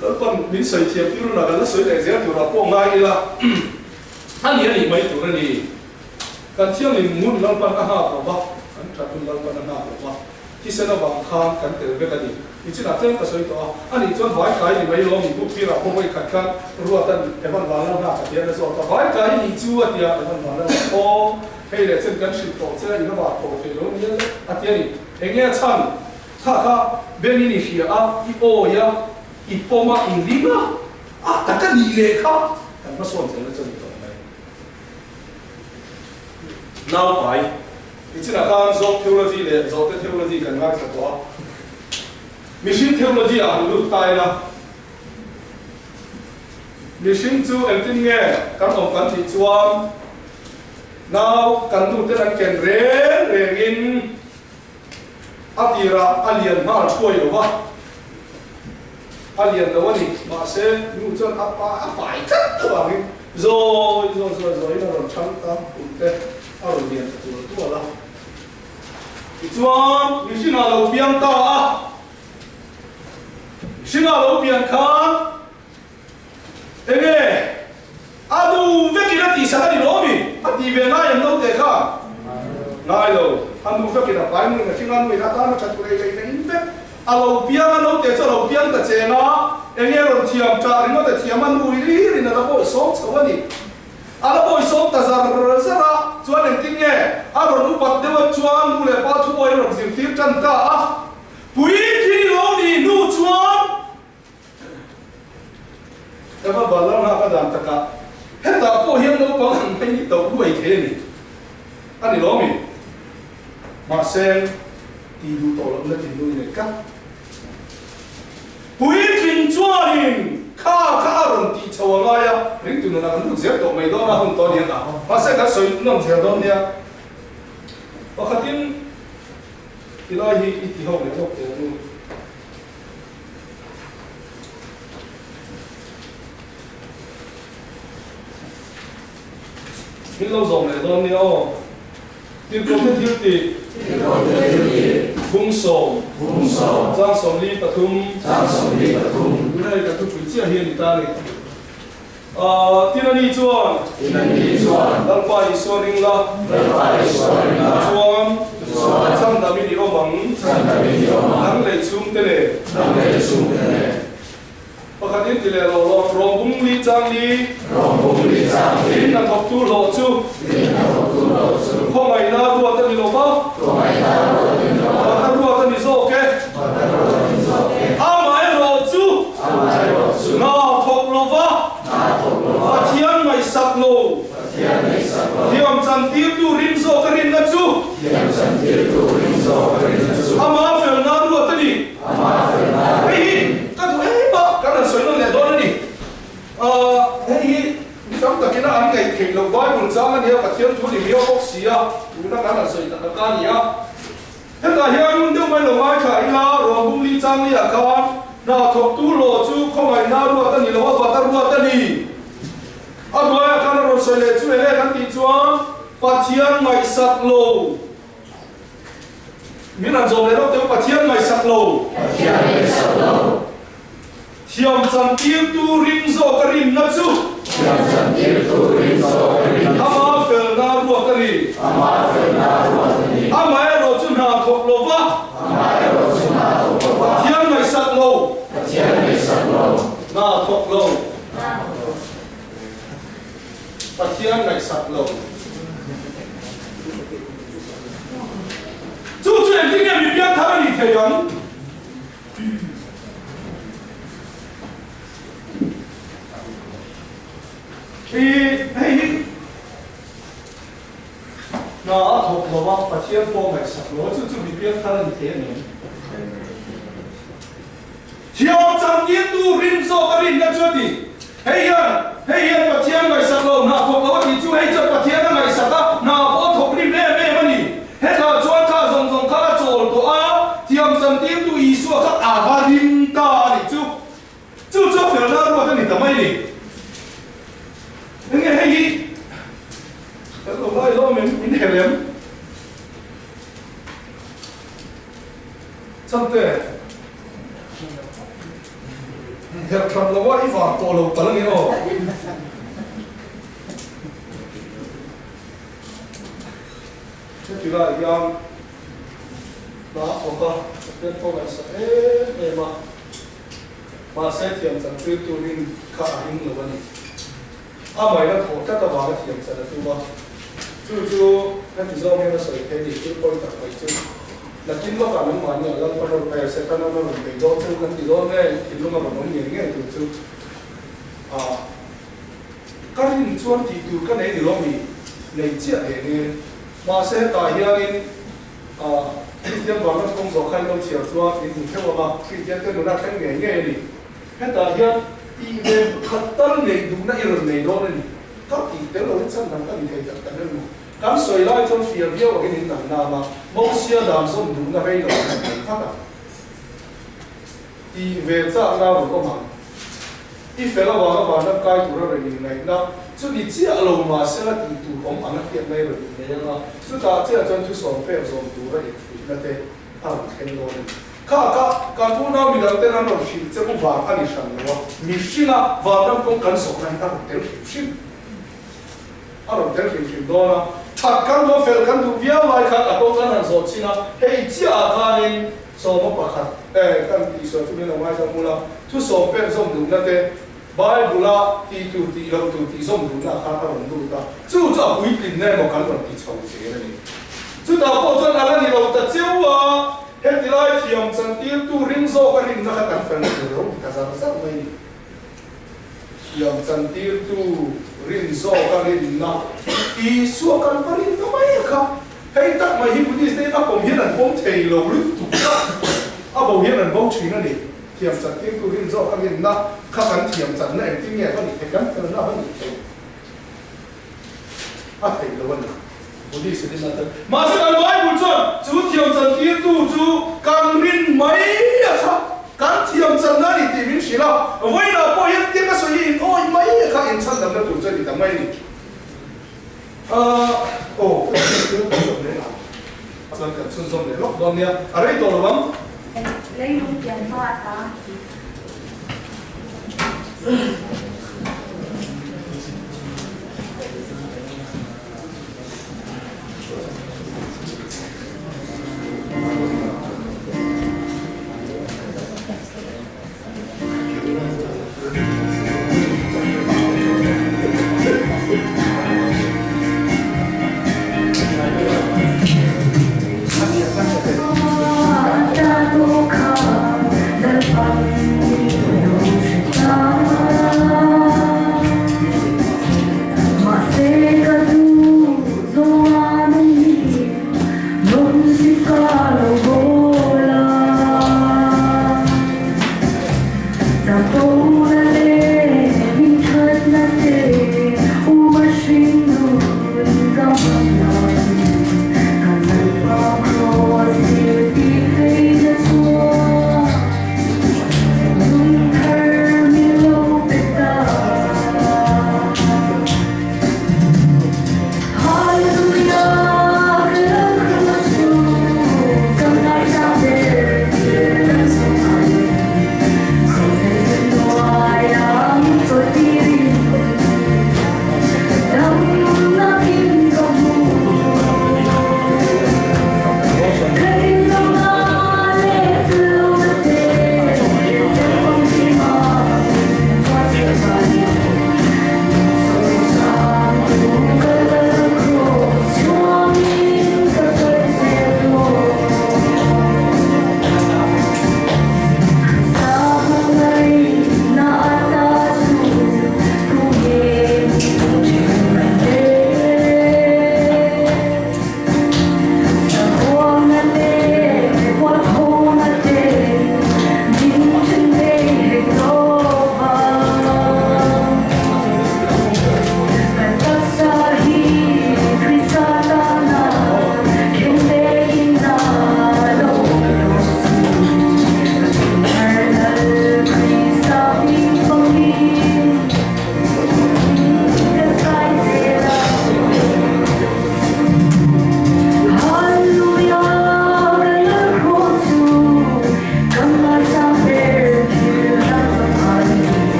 Lalpan min sawi thiam tir hunah kan la sawi leh zel turah pawh ngai ila, a ni a nih mai tur a ni. Kan thianghlim ngun Lalpan a nghak lo va, kan that hun Lalpan a nghak lo va. Thisen avang khan kan tel vek a ni. Nichinah tlem ka sawi tawh a, ani chuan vai kai ni mai lo mi buk tirah pawh vawi khat khan Ruatan Evan Vanlal hna ka tian a zawt a, vai kai ni chu a tia Evan Vanlal a aw hei leh chen kan hrilh tawh che a in a vah tawh thei lo nia le a ti a ni. Eng nge a chhan? Kha kha bengin i hria a, i awi a, i pawm a, i ring a, a tak a nih leh kha kan hmasawn zel a chu a ni tawh mai. Naupai. Nichinah khan Zawk theology leh Zawhte theology kan ngaithla tawh a. Mihring theology ah han lut ta ila, mihring chu engtin nge kan awm kan tih chuan nau kan nu ten an ken reng rengin a tirah a lian nghal thuai lo va, a lian lo a ni. Mahse nu chuan a pa a pai tlat avangin zawi zawi zawi zawiin a rawn chhang ta kum te. A rawn lian ta tual tual a. Tichuan, mihringah lo piang ta a. Mihringah lo pian khan enge a nu vekin a tihsak a ni lo mi? A tih ve ngai em lo teh kha? Ngai lo. A nu vekin a pai nu in a hring a, nu in a tan a that tur ei leh in a in vek. A lo piang a, naute chu a lo piang ta cheng a, enge rawn thiam ṭah ringawt a thiam a, nu ri rin a la bawihsawm chho a ni. A la bawisawm ta zar zar a, chuan engtin nge a rawn upat deuh a chuan nu leh pa thu awi rawn zirtir tan ta a, puitling lo ni hnu chuan ka va bal lam nghak a dan takah hetah pawh hian naupang an hmei ni toh luai thei a ni, a ni lo mi? Mahse tih duh tawh lohna thinlung i nei tlat. Puitling chuanin kha kha a rawn tih chho a ngai a, ringtu nunah kan lut zel tawh mai dawn a, hun tawh a ni ang a, mahse kan sawi nawm zel dawn nia. Pakhatin tilai hi i ti ho leh lawk teh ang u. Min lo zawm leh dawn nia aw. Tirhkohte thiltih. Tirhkohte thiltih. Phungsawm. Phungsawm. Changsawmli pathum. Changsawmli pathum. Tuna hei kan thupui chiah hi a ni ta ni. Aah Tinani chuan. Tinani chuan. Lalpa Isua ring la. Lalpa Isua ring la. Chuan. Chuan. Chhandam in i awm ang. Chhandam in i awm ang. Nang leh chhungte nen. Nang leh chhungte nen. Pakhat in ti leh lo lo, Rom bung li chang li. Rom bung li chang li. Tin hnathawktu hlawh chu. Tin hnathawktu hlawh chu. Khawngaihna ruat a ni lo va. Khawngaihna ruat a ni lo va. Batna ruat a ni zawk e. Batna ruat a ni zawk e. Amaherawh chu. Amaherawh chu. Hna thawk lo va. Hna thawk lo va. Pathian ngaihsak lo. Pathian ngaihsak lo. Thiam chantirtu rin zawk a rinna chu. Thiam chantirtu rin zawk a rinna chu. Ama felna ruat a ni. Hei hi ka duh em a, kan han sawi nawn leh dawn a ni. Hei hi mi tam takin a an ngaih theih loh Bible chang a nia, Pathian thu ni miau bawk si a, tuna kan han sawi tak tak a ni a. Hetah hian ngun deuh mai lo ngaithla ila, Rom bung li chang liah khan hna thawktu hlawh chu khawngaihna ruat a ni lo a, bat a ruat a ni. A hnuaiah khan a rawn sawi leh chu enge kan tih chuan Pathian ngaihsak lo. Min han zawm leh lawk teh u, Pathian ngaihsak lo. Pathian ngaihsak lo. Thiam chantirtu ring zawk a rinna chu. Thiam chantirtu ring zawk a rinna chu. Ama felna ruat a ni. Ama felna ruat a ni. Amaherawh chu hna thawk lo va. Amaherawh chu hna thawk lo va. Pathian ngaihsak lo. Pathian ngaihsak lo. Hna thawk lo. Pathian ngaihsak lo. Chu chu engtin nge mi pianthar a nih theih ang? I hei hi hna a thawk lo a, Pathian pawh ngaihsak lo a, chu chu mi pianthar a ni thei a ni. Thiam chantirtu rin zawk a rinna chu a ti. Hei hian, hei hian Pathian ngaihsak lo, hna thawk lo a tih chu hei chuan Pathian a ngaihsak a, hna pawh a thawk rim em em a ni. Hetah chuan kha zawng zawng kha a chawl tawh a, thiam chantirtu Isua kha a va ring ta a nih chu. Chu chu a felna ruat a ni ta mai ni. Enge hei hi kan lo lai lawm em, in helh em? Chante, herh thlan lo a i vang tawh lo tal ange aw. Heti lai hian hna a thawk a, Pathian pawh ngaihsak em em a, mahse thiam chan tir turin kha a ring lo a ni. Amahin a thawh tlat avanga thiam chan a tum a, chu chu heti zawng hian a sawi thei a ni, thil pawi tak mai chu. Nakin lawkah nangmahni a Lalpa rawn pe, Setana rawn bei dawn chu kan ti dawn nge, thinlung a rawn awm ngei ngei tur chu a ka rin chuan tih tur ka nei ni lo mi, nei chiah hle nge. Mahse hetah hianin a Kristian vanram kawng zawh kha in lo chhiar chuan in hmu theuh ang a, Kristian te nuna thleng ngei ngei a ni. Hetah hian tih ve khat tal neih duhna i rawn nei dawn a ni. Ka tih tel lo hi chan dang ka ni thei tak tak em maw? Kan sawi lai chuan fia viau angin in dang nam a, Mosia dan zawm duhna rei lo kan nei vat ang. Tih ve chakna rawn awm ang. I fel avanga vanram kai tura rawn inngaihna chu ni chiah lo mahsela tih tur awm ang a hriat mai rawn innei ang a, chutah chiah chuan thusawm pek zawm tura infuihna te a rawn thleng dawn a ni. Kha kha kan unau midang ten an rawn hrilh che u vang a ni hran lo a, mihringa vanram kawng kan zawhna hi a rawn tel hrim hrim, a rawn tel hrim hrim dawn a. That kan duh a, fel kan duh viau lai khan a kawng kan han zawh chin a, hei chiah ah khanin sawma pakhat eh kan tihsual chu min lo ngaithla hmul a, thusawm pek zawm duhna te, Bible a tih tur tih loh tur tih zawm duhna ah khan a rawn lut a, chu chu a puitlinna emaw kan rawn ti chho zel a ni. Chutah pawh chuan a la ni lo ta cheu a, heti lai thiam chantirtu ring zawk a rinna kha kan fel tur lo ti ta zar zar mai a ni. Thiam chantirtu rin zawk a rinna Isua kan va rinna mai a kha. Hei tak mai hi Buddhist te in a pawm hian an pawm thei lo lutuk a, a bo hian an bo thin a ni. Thiam chantirtu rin zawk a rinna kha kan thiam channa engtin nge va nih theih, kan felna va nih theih a theih lo a ni. Buddhist rinna chuan. Mahse kan Bible chuan chu thiam chantirtu chu kan rin mai a kha, kan thiam channa a ni tih min hrilh a, vawiinah pawh hian tiang a sawi hi in awih mai a kha inchhandamna tur chu a ni ta mai a ni. Aw ka thil kan zawm leh ang. Chuan kan chhunzawm leh lawk dawn nia, a rei tawh lo ang. Leilung pian hma ata.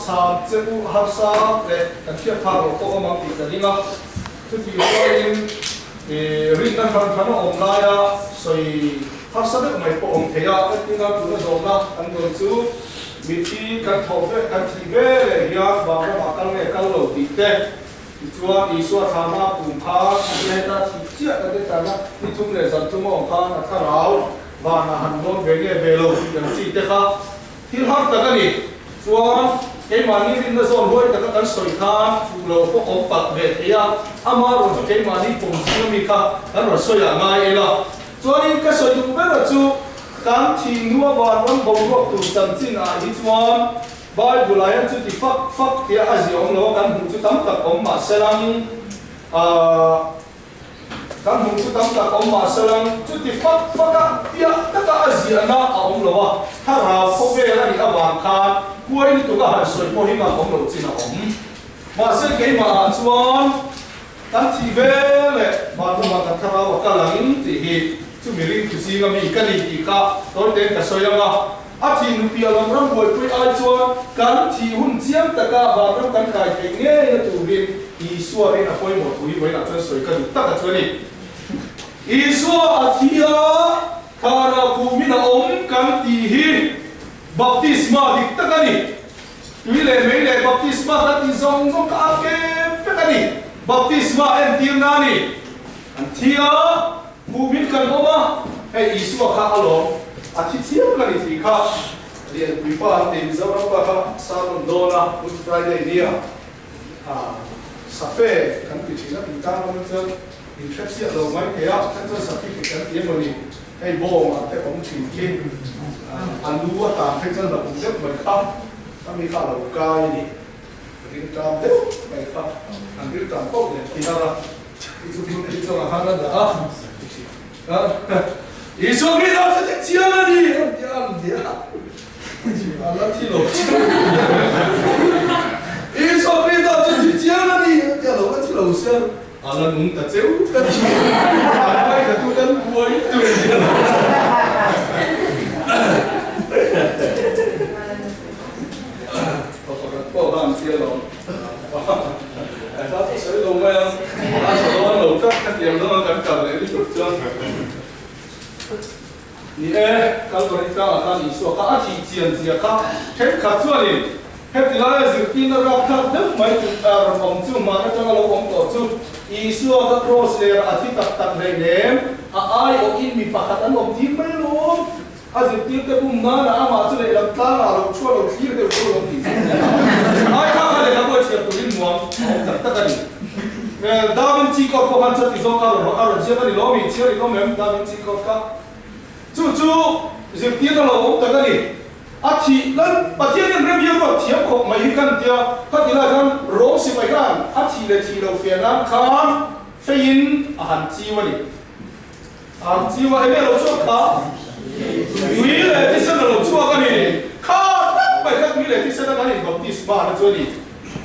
Chham che u harsa leh kan hriat phak loh pawh awm ang tih ka ring a, chutih rualin rinna hran hran a awm laia sawi harsa deuh mai pawh awm thei a, entirna tuna zawhna kan dawn chu mithi kan thawh ve kan thih ve leh hian vanramah kal nge kal lo tih te, tichuan Isua thlama kum kha heta thih chiah kan ti tana ni thum leh zan thum a awm khan a thlarau vanah han dawn ve nge ve lo tih ang chi te kha Thil har tak a ni. Chuan, keimahni rinna zawn huai taka kan sawi khan fuh lo pawh awm palh ve thei a, ama erawh chu keimahni pawm zing ami kha kan rawn sawi ah ngai ila. Chuanin ka sawi duh ber chu kan thinlung a vanram boruak tur chanchin ah hi chuan Bible ah hian chuti fak fak tia a ziah awm lo a kan hmuh chu tam tak awm mahselang ah Kan hmuh chu tam tak awm mah selang, chuti fak faka piah taka a ziahna a awm lo a, thlarau khawvel a nih avang khan huai lutuk a han sawi pawh hi ngang awm loh chin a awm. Mahse keimahah chuan kan thih ve leh vanramah kan thlarau a kal ang tih hi chumi ringtu zinga mi ka ni tih kha tawitein ka sawi ang a. A thih nupiah lam ram buaipui ai chuan kan thih hun chiang taka vanram kan kai theih ngeina turin Isua rin a pawimawh thu hi vawiinah chuan sawi ka duh tak a chu a ni. Isua a thi a, thana khumin a awm kan tih hi baptisma dik tak a ni. Tui leh mei leh baptisma kan tih zawng zawng kha a kem vek a ni. Baptisma entirna a ni. An thi a, khumin kan awm a, hei Isua kha a lawm, a thi chiang ka ni tih kha Lianpui pa an ti, Mizoram pa kha sermon dawn a, Good Friday nia safe kan ti thin a tih tan ram chuan in hre chiah lo mai thei a, then chuan safi kan ti emaw ni, hei bawng ah te awm thin khi a lu a tan phei chuan la awm deuh mai kha, khami kha a lo kai a ni. Rilṭam deuh mai kha an rilṭam pauh leh thin a, i chu hmun hi chuan a han a dah a, Isua Krista chu thi chiang a ni an ti a, an ti a, a la thi lo chiang Isua Krista chu thi chiang a ni an ti a, lo la thi lo sia a la nung ta cheu ka ti, an ngaithla tu kan buai tur a ni lo. Pakhat pawh kha an tia lo. A hla chu sawi lo mai a, a tha dawn lo tlat khatiang zawnga kan kal leh lutuk chuan ni e, Kalvari tlangah khan Isua kha a thih chian zia kha thenkhat chuanin heti laia zirtirna rapthlak deuh mai rawn awm chu hman atanga lo awm tawh chu Isua kha kraws lerah a thi tak tak hleinem, a aiawhin mi pakhat an awm tir mai alawm. A zirtirte bum nana amah chu lehlam tlangah lo chhuah lo thlir deuh chu lo tih chu ai kha kha lehkha pawh chhiar turin nuam a awm tak tak a ni. Da Vinci Code pawh khan chati zawng kha rawn a rawn ziak a ni lo mi chhiar in awm em Da Vinci Code kha chu chu zirtirna lo awm tak a ni. A thih lan Pathian hian rem hian ruat thiam khawp mai hi kan tia khati lai khan Rom sipai khan a thih leh thih lo fiah nan khan feiin a han chiu a ni. Ang chiu a enge lo chhuak kha? Tui leh thisen a lo chhuak a ni. Kha tak mai kha tui leh thisen a kan in baptisma na chu a ni.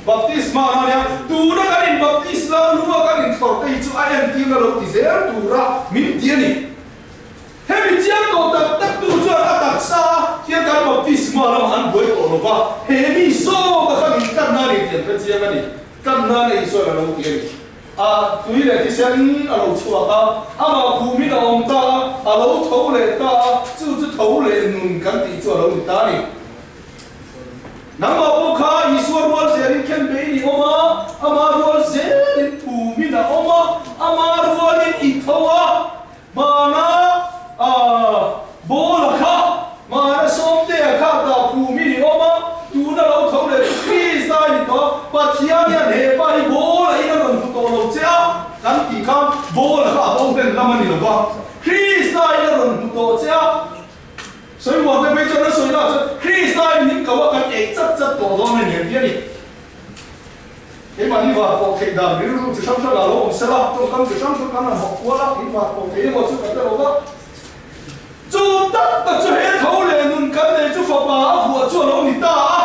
Baptisma na nia, tuna kan in baptis la lua kan in thlawr te hi chu a entirna lo ti zel tura min ti a ni. Hemi chiang tawh tak tak tu chuan a taksa a hian kan baptisma lamah an buai tawh lo va, he mi zawka kha min tlanna a ni tih an hre chiang a ni. Tlanna na Isuan a lo ti a ni. A tui leh thisen a lo chhuak a, amah khumin a awm ta a, a lo tho leh ta a, chu chu tho leh nun kan tih chu a lo ni ta a ni. Nangmah pawh kha Isua rual zelin khen beiin i awm a, ama rual zelin phumin a awm a, ama rualin i tho a, hmana Bawla kha, hmana Sawmtea kha dah phumin i awm a, tuna lo tho leh chu Krista i ni tawh a, Pathian hian he pa hi Bawla in a rawn hmu tawh lo che a, kan tih khan Bawla kha a bo hlen lam a ni lo va, Krista in a rawn hmu tawh che a, sawi muan te phei chuan a sawi lah chuan Krista in min ko a, kan ei chat chat tawh dawn a ni ang ti a ni. Keimahni var pawh theih dan rilru chi hrang hrang ah lo awm sela, tawngkam chi hrang hrang kan han hawk kual a, in var pawh thei emaw chu kan hre lo va. Chu tak tak chu he tho leh nun kan nei chu fapa a vuah chu a lo ni ta a.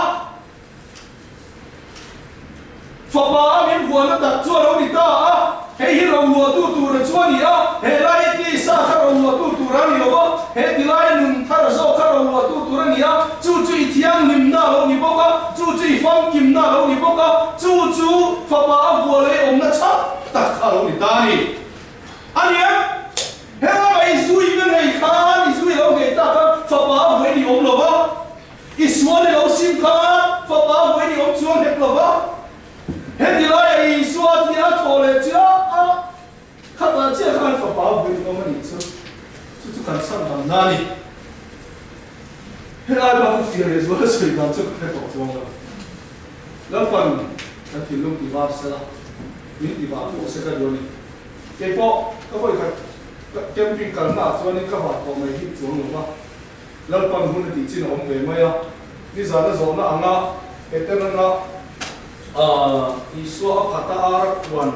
Fapa a min vuahna tak chu a lo ni ta a. Hei hi rohluahtu tura chu a ni a, he lai tisa kha rohluahtu tur a ni lo va, he tilai nun thar zawk kha rohluahtu tur a ni a, chu chu i thianghlimna a lo ni bawk a, chu chu i famkimna a lo ni bawk a, chu chu fapa a vuah leh awmna chhak tak kha a lo ni ta a ni. A ni em? He lama i zui ka ngei khan, i zui lo ngei tak khan fapa a vuah i ni awm lo va, i sual i lo sim khan fapa a vuah i ni awm chuang hek lo va, Heti laia Isua thi a thawh leh chiah a, khatah chiah khan fapa vui awm a nih chu, chu chu kan chhan dam na a ni. Helai bak chu fiah leh zual a sawi dan chu ka hre tawh chuang lo. Lalpan kan thinlung ti var sela, min ti vah pawh se ka duh a ni. Keipawh ka vawi khat camping kalna ah chuanin ka vah tawh mai hip chuang lo va, Lalpan hun a tih chin a awm ve mai a, nizan a zawhna anga Heterana Isua a phata ar a khuan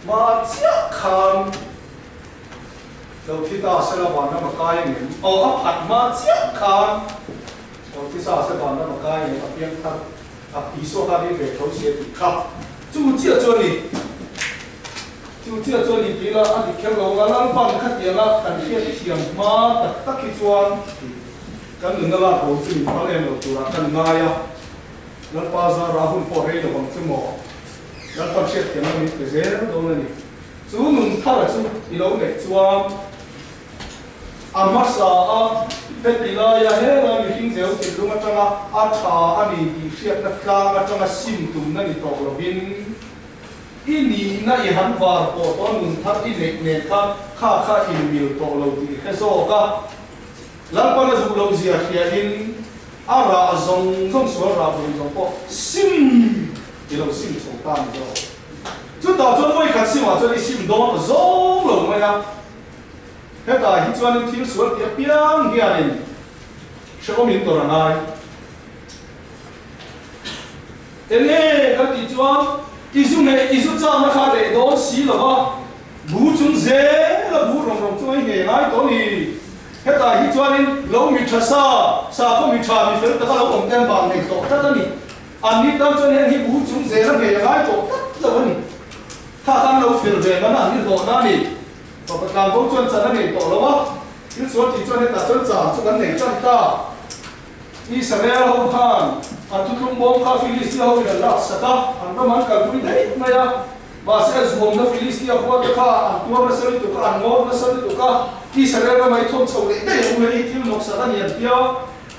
hma chiah khan lo thi ta se la van ram a kai ang em? Aw, a phat hma chiah khan lo thi sa se van ram a kai ang em? A piang thar a Isua kha ring ve tho si a tih kha. Chu chiah chu a ni. Chu chiah chuan i tih la a dik kher lo ang a, Lalpan khatianga kan hriat thiam hma tak tak hi chuan. Kan nunna lak bo chu min phal em lo turah kan ngai a, Lalpa zara hun pawh rei lo ang chu maw? Lalpa hriatthiamna min pe zel dawn a ni. Chu nun thara chu i lo neih chuan a hmasa a, heti laia helai mihring zel thinlung atanga a tha a ni tih hriatna tlang atanga sim tumna ni tawh lovin, I nihna i han var pawh tawh a nun thar i neih nen khan kha kha inmil tawh lo tih i hre zawk a. Lalpan a zuh loh zia hriain a rah zawng zawng sual rah bul zawng pawh sim i lo sim chho ta ni zawk. Chutah chuan vawikhat simah chuan i sim dawn zawng lo mai a. Hetah hi chuanin thil sual tih apiang hianin hrehawmin tawrh a ngai. Enge kan tih chuan i zu neih i zu chakna kha reh dawn si lo va, bu chung zel a bu rawng rawng chu a i nge ngai tawh a ni. Hetah hi chuanin lo mi tha sa, sakhaw mi tha mi fel taka lo awm te an vang nei tawh tlat a ni. An ni tan chuan heng hi bu chung zel a nge a ngai tawh tlat lo a ni. Kha khan lo fel ve man a an inhlawhna a ni. Fapa tlanbo chuan chan a nei tawh lo a, thil sual tih chuan hetah chuan chan chu kan nei tan ta. Israel ho khan an thuthlung bawm kha Filistia ho in an lak sak a, an ram an kalpui daih mai a. Mahse a zuamna Filistia khua te kha an tuar nasa lutuk a, an ngawr nasa lutuk a, Israel ram a i thawn chho leh daih ang u hei thil nawk sak a ni an tia.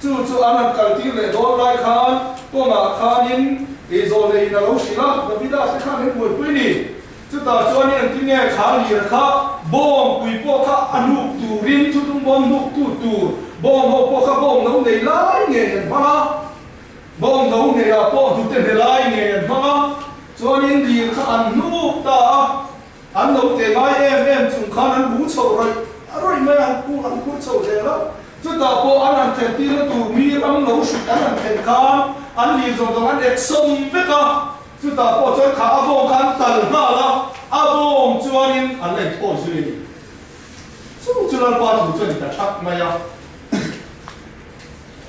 Chu chu an han kaltir leh dawn lai khan kawngah khanin zawlneiin a lo hrilh a, Davida te khan an buaipui ni. Chutah chuanin an ti nge kha lir kha bawng pui pawh kha a hnuk turin thutlung bawng hnuk tu tur bawng ho pawh kha bawng no nei lai ngei an hmang a, bawng no nei ah pawh hnute hne lai ngei an hmang a, chuanin lir kha an hnuk ta a, an lo te ngai em em chung khan an bu chho rawih rawih mai a, an pu an phur chho zel a, chutah pawh an han thlen tirna tur mi ram lo hruih an han thlen khan an lir zawng zawng an ek sawm vek a. Chutah pawh chuan kha a bawng kha an tal nghal a, a bawng chuanin an la inthawi zui a ni. Chu chu Lalpa thu chuan i ta thak mai a.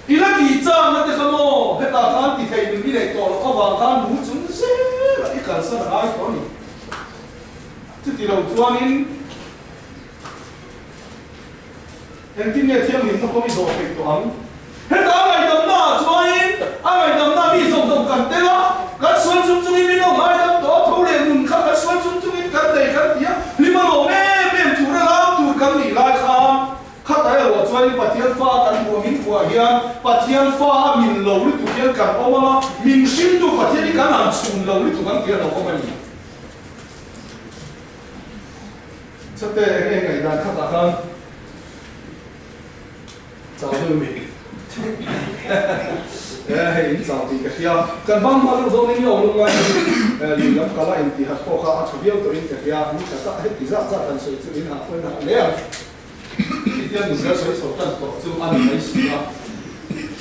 I la tih chakna te kha maw hetah khan ti thei nun i neih tawh loh avang khan mu chung zelah i kalsan a ngai tawh a ni. Chuti lo chuanin Engtin nge thianghlimna pawh i zawh theih tawh ang? Heta a ngaihdamna ah chuanin a ngaihdamna mi zawng zawng kan tel a, kan sual chung chungin min lo ngaidam tawh a, tho leh nun kha kan sual chung chungin kan nei kan ti a, hlim a lawm em em tur a lam tur kan nih lai khan khatah erawh chuanin Pathian fa kan hmuh min hmuh ah hian Pathian fa a min lo lutuk hian kan awm ang a, min hrimtu Pathian hi kan han chhun lo lutuk ang tih a lo awm a ni. Chate eng nge ngaihdan khatah khan chau deuh mi e hei in chau tih ka hria kan bang hma deuh zawng in i awm lung lai hi lui lam kala in tih hat pawh kha a tha viau tawh in ka hria ni khat ah heti zat zat han sawi chu in hah pawh in hah hle ang tihian nunna sawi chho tan tawh chu a ni mai si a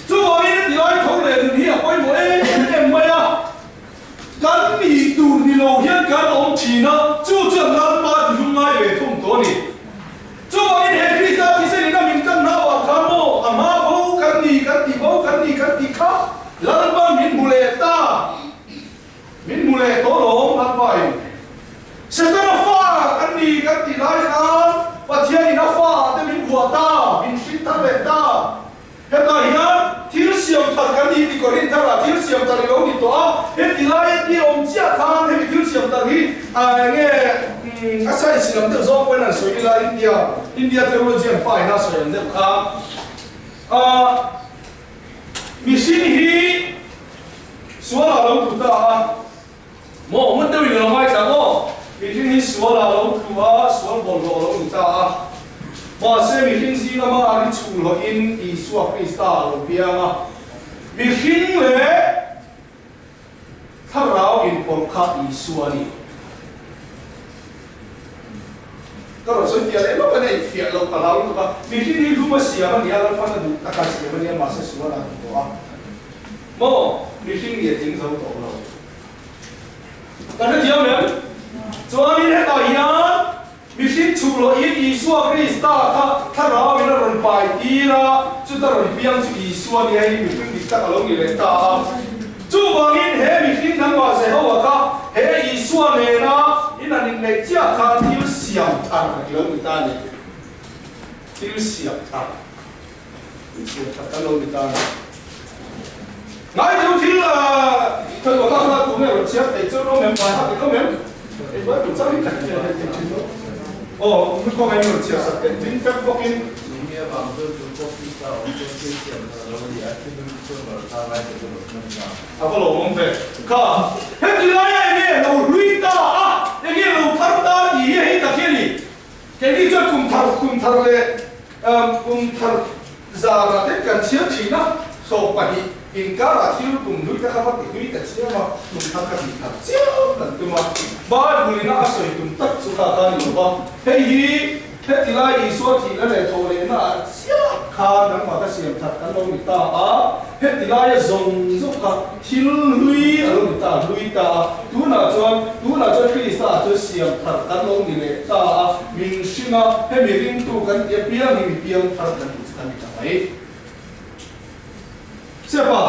chuvangin heti lai tho leh nun hi a pawimawh em em mai a. Kan nih tur ni lo hian kan awm thin a, chu chuan Lalpa ti hlum ngai ve thung tawh a ni. Chuvangin he Krista thisen in a min kan nau ah khan maw a hma bo kan ni kan ti bo kan ni kan ti kha Lalpa min hmu leh ta, min hmu leh tawh lawm Lalpa in Setana fa kan ni kan tih lai khan Pathian in a fa ah te min vuah ta, min hring thar leh ta. Hetah hian thil siam thar kan ni ti Korinth tharah thil siam thar i lo ni tawh a, heti laia ti awm chiah khan hemi thil siam thar hi eng nge a science lam deuh zawng pawhin an sawi ila India India theology an pa ina sawi ang deuh kha a mihring hi sualah lo tlu ta a maw hmun deuhin a lo ngaithla maw mihring hi sualah lo tlu a sual bawlhhlawh a lo ni ta a mahse mihring zinga ma ri chhunghlawhin Isua Krista a lo piang a mihring leh thlarau inpawlh kha Isua a ni. Ka rawn sawi fiah leh lawk a nei fiah loh ka hlau lutuk a mihring hi hlum a siam a ni a Lalpan a duh taka siam a nia mahse sual a ti tawh a. Maw? Mihring nih a tling zo tawh lo. Kan hrethiam em? Chuanin hetah hian mihring chhuk lohin Isua Krista kha thlarauin a rawn pai tir a, chuta rawn piang chu Isua nia hi mihring dik tak a lo ni leh ta a. Chuvangin he mihring nangmah Jehovah kha he Isua nena in an inneih chiah khan thil siam thar a lo ni ta a ni. Thil siam thar. Siam that kan lo ni ta a ni. Ngai chu thil thil kha kha tu nge rawn chhiar thei chu rawm em vai hak i rawm em? Ei vai tur chang hi ka hre thei thei thin lo. Aw, nu kawng em rawn chhiar sak teh ding vek bawkin. Chumi avang chu chu pawh Krista awm chuan thil siam thar lo a ni a, thil hlui chu a rawn thar lai te chu rawn hman ta. A va lawmawm ve. Kha, heti laia enge lo hlui ta a, enge lo thar ta tih hi hei tak hi a ni. Keini chuan kum thar kum thar leh kum thar zarah te kan chhiar thin a, 20 inkarah thil kum hlui te kha va ti hlui ta chiam a, kum thar ka tih thar chiam kan tum a. Bible ina a sawi tum tak chu kha kha a ni lo va, hei hi heti lai Isua thihna leh thawh lehna ah chiah khan nangmah ka siam that kan lo ni ta a, heti laia zawng zawng kha Thil hlui a lo ni ta, hlui ta a, tunah chuan, tunah chuan Krista ah chuan siam thar kan lo ni leh ta a, min hring a, hemi ringtu kan tih apiang hi mi piang thar kan tih chu kan ni ta mai. Sepa,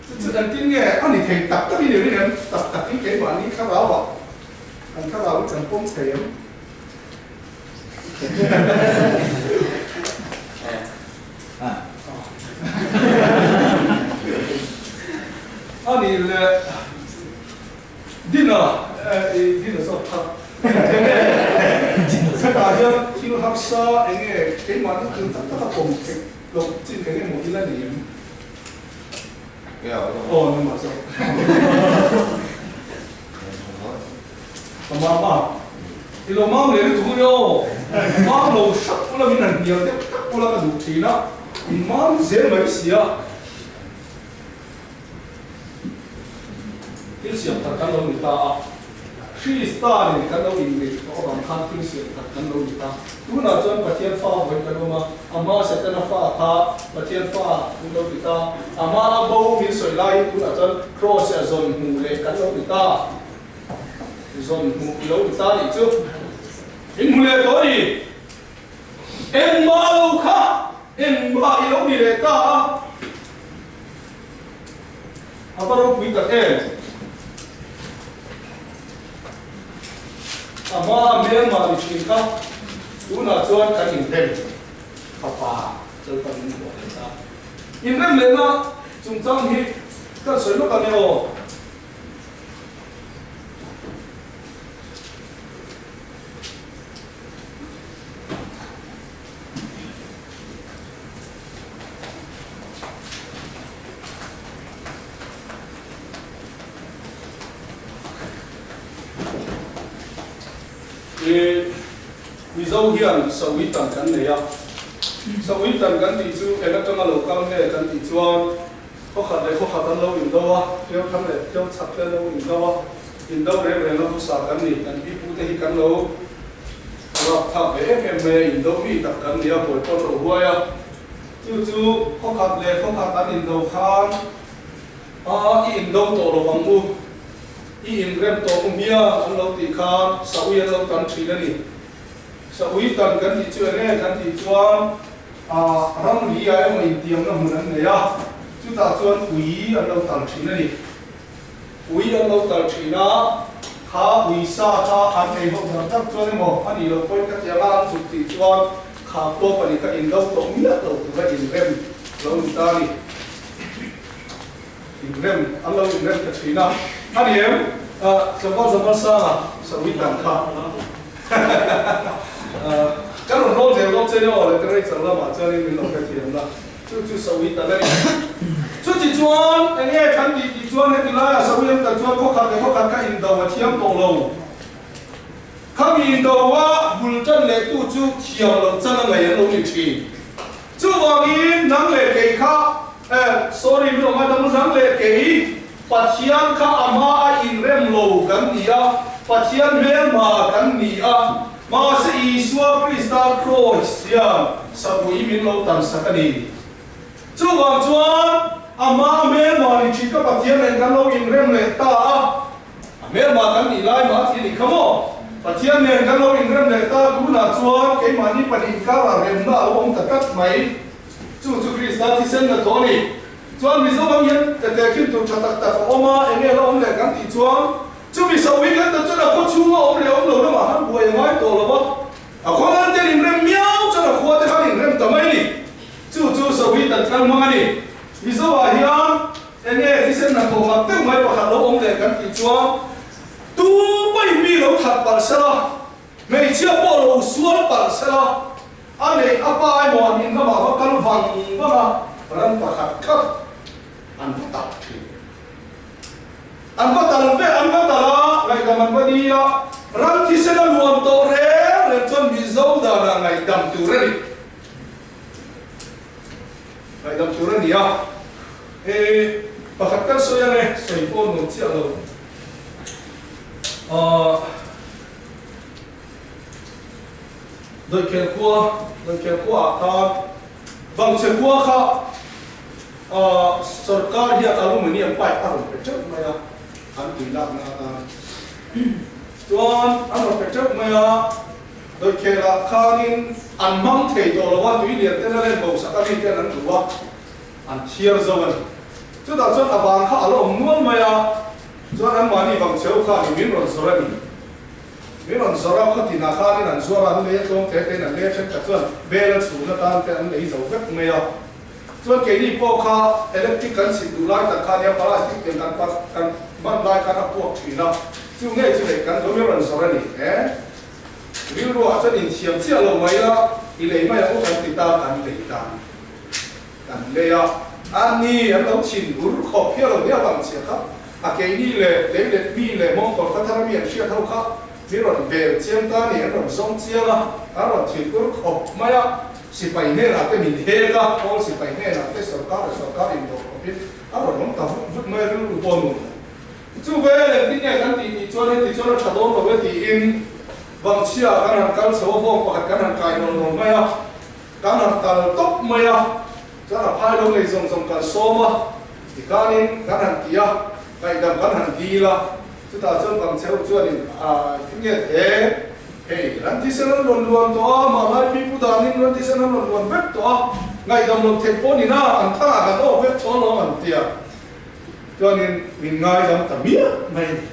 chu chu engtin nge a ni thei tak tak i ni ring em? Tak tak in keimahni thlarau ah, kan thlarau hi kan pawm thei em? A nih leh Dina i Dina zawk kha enge hetah hian thil harsa enge keimahni thil tak tak a pawm theih loh chin enge maw ila ni em? Aw nangmah zawk. Ka mama, i lo mam leh lutuk ania aw, mam lo hrat ula min han hnial deuh tak ula ka duh thin a, in mam zel mai si a. Thil siam that kan lo ni ta a, Krista nen kan lo inneih tawh avang khan thil siam that kan lo ni ta. Tunah chuan Pathian fa vawiin kan awm a, ama Setana fa kha Pathian fa min lo ti ta, ama a bo min sawi laiin tunah chuan Kraws-a zawn hmuh leh kan lo ti ta. Zawn hmuh i lo ti ta nih chu. In hmu leh tawh a ni. Engmah lo kha engmah i lo ni leh ta a. A va ropui tak em? A hmaa hmelmah ni thin kha tunah chuan kan inrem fapa Lalpan min hmuh leh ta. Inrem lehna chungchang hi kan sawi lawk ang e aw. I Mizo hian Sawitan kan nei a, Sawitan kan tih chu eng atanga lo kal nge kan tih chuan khawkhat leh khawkhat an lo indo a, theu thang leh theu chhak te an lo indo a, indo reng reng a hmasa kan ni, kan pipute hi kan lo rap thlak ve em em mai a, indo mi tak kan ni a, buai pawh an lo huai a. Chu chu khawkhat leh khawkhat an indo khan a i indo tawh lo ang u, i inrem tawh u hmia an lo tih khan Saui an lo tan thin a ni. Saui tan kan tih chu eng nge kan tih chuan a ramri ah emaw intiamna hmun an nei a, chutah chuan ui an lo tal thin a ni. Ui an lo tal thin a, kha ui sa kha an ei ho dar dar chuan emaw a nih loh pawhin ka tiang a an zuk tih chuan kha khua pahnih kha in lo tawh miah lo tura inrem lo ni ta a ni. Inrem an lo inrem ta thin a, a ni em? Tlangval Zamal Sanga sawi dan kha kan rawn rawn zel dawn che nia aw literature lamah chuanin min lo hrethiam la. Chu chu sawi ta daih. Chuti chuan eng nge kan tih tih chuan heti laiah sawi an kal chuan khawkhat leh khawkhat kha indo a thiam tawh lo. Khami indo a bul tan leh tu chu thiam loh chan a ngaih an lo ni thin. Chuvangin nang leh kei kha eh sorry min awm ai nang leh kei Pathian kha a hma a inrem lo kan ni a, Pathian hmelma kan ni a, mahse Isua Krista Kraws hian sapui min lo tan sak a ni. Chuvang chuan a hma a hmelma ni thin ka Pathian nen kan lo inrem leh ta a, a hmelma kan nih lai mah thi a ni kha maw? Pathian nen kan lo inrem leh ta tunah chuan keimahni pahnih inkarah remna a lo awm ta tlat mai. Chu chu Krista thisen na thaw a ni. Chuan Mizoram hian ka tehkhin tur tha tak tak a awm a, eng nge la awm leh kan tih chuan chumi sawi kan ta chuan a khaw chhunga awm leh awm lo lamah khan buai a ngai tawh lo va, a khaw nan ten inrem miau chuan a khua te khan inrem ta mai a ni. Chu chu sawi. chho hi kan kal hmang a ni. Mizo ah hian enge thisen hnathawh mak deuh mai pakhat lo awm leh kan tih chuan tu pawhin mi lo that palh sela, hmeichhia pawh lo sual palh sela, a neih a pa emaw an in lamah va kal vang vang a, ran pakhat khat an va tak thin. An va tal ve, an va tal a, ngaihdam an va ni a, ram thisen a luan tawh reng reng chuan Mizo danah ngaihdam tur a ni. Ngaihdam tur a ni a, e pakhat kan sawi ang e, sawi pawh nuam chiah lo. Ahh Dawihkhel khua, Dawihkhel khua ah khan Vangchhe khua kha ahh sorkar hian aluminium pipe a rawn pe teuh mai a, an tui lakna atan chuan an rawn pe teuh mai a, Dawihkhel ah khanin an hmang thei tawh lo a, tui lian ten a len bo sak a mi ten an duh a, an thiar zo a ni. Chutah chuan a bang kha a la awm nual mai a, chuan anmahni Vangchhe khan i min rawn zawrh a ni. Min rawn zawrh a, khawtinah khanin an zuar a, an lei a tlawm te tein an lei a, thenkhat chuan bel a chhun atan te an lei zo vek mai a. Chuan keini pawh kha electric kan chhit duh lai tak kha nia plastic tiang kan pa kan hman lai khan a puak thin a, chu ngei chu lei kan min rawn zawrh a ni e. Rilruah chuan inthiam chiah lo mai a, i lei mai ang u kan ti ta, kan lei ta a ni. Kan lei a, a ni an lo chhin bur khawp hial lo nia vang chhia kha, a keini leh lei let mi leh mawngkaw kha thar ami an hriat ho kha mi rawn bel chiang ta ni, an rawn zawng chiang a, an rawn thil ur khawp mai a, sipai hnenah te min hek a, kawl sipai hnenah te sorkar leh sorkar indawh khawpin a rawn awm ta vut vut mai a, rilru pawh nuam lo. Chu ve engtin nge kan tih tih chuan heti chuan a tha dawn lo e tiin vangchhia kan han kal chho a, bawng pakhat kan han kai nawn nawn mai a. Kan han kal tawp mai a, chuan a phai lo nei zawng zawng kan sawm a, tikhanin kan han ti a, ngaihdam kan han dil a, chutah chuan Vangcheu chuanin a nge the, hei ran thisen an rawn luan tawh a, mahlai pi pu danin ran thisen an rawn luan vek tawh a, ngaihdam lo theih pawh nina an thangah kan awk vek tawh alawm an ti a, chuanin min ngaidam ta miah mai a ni.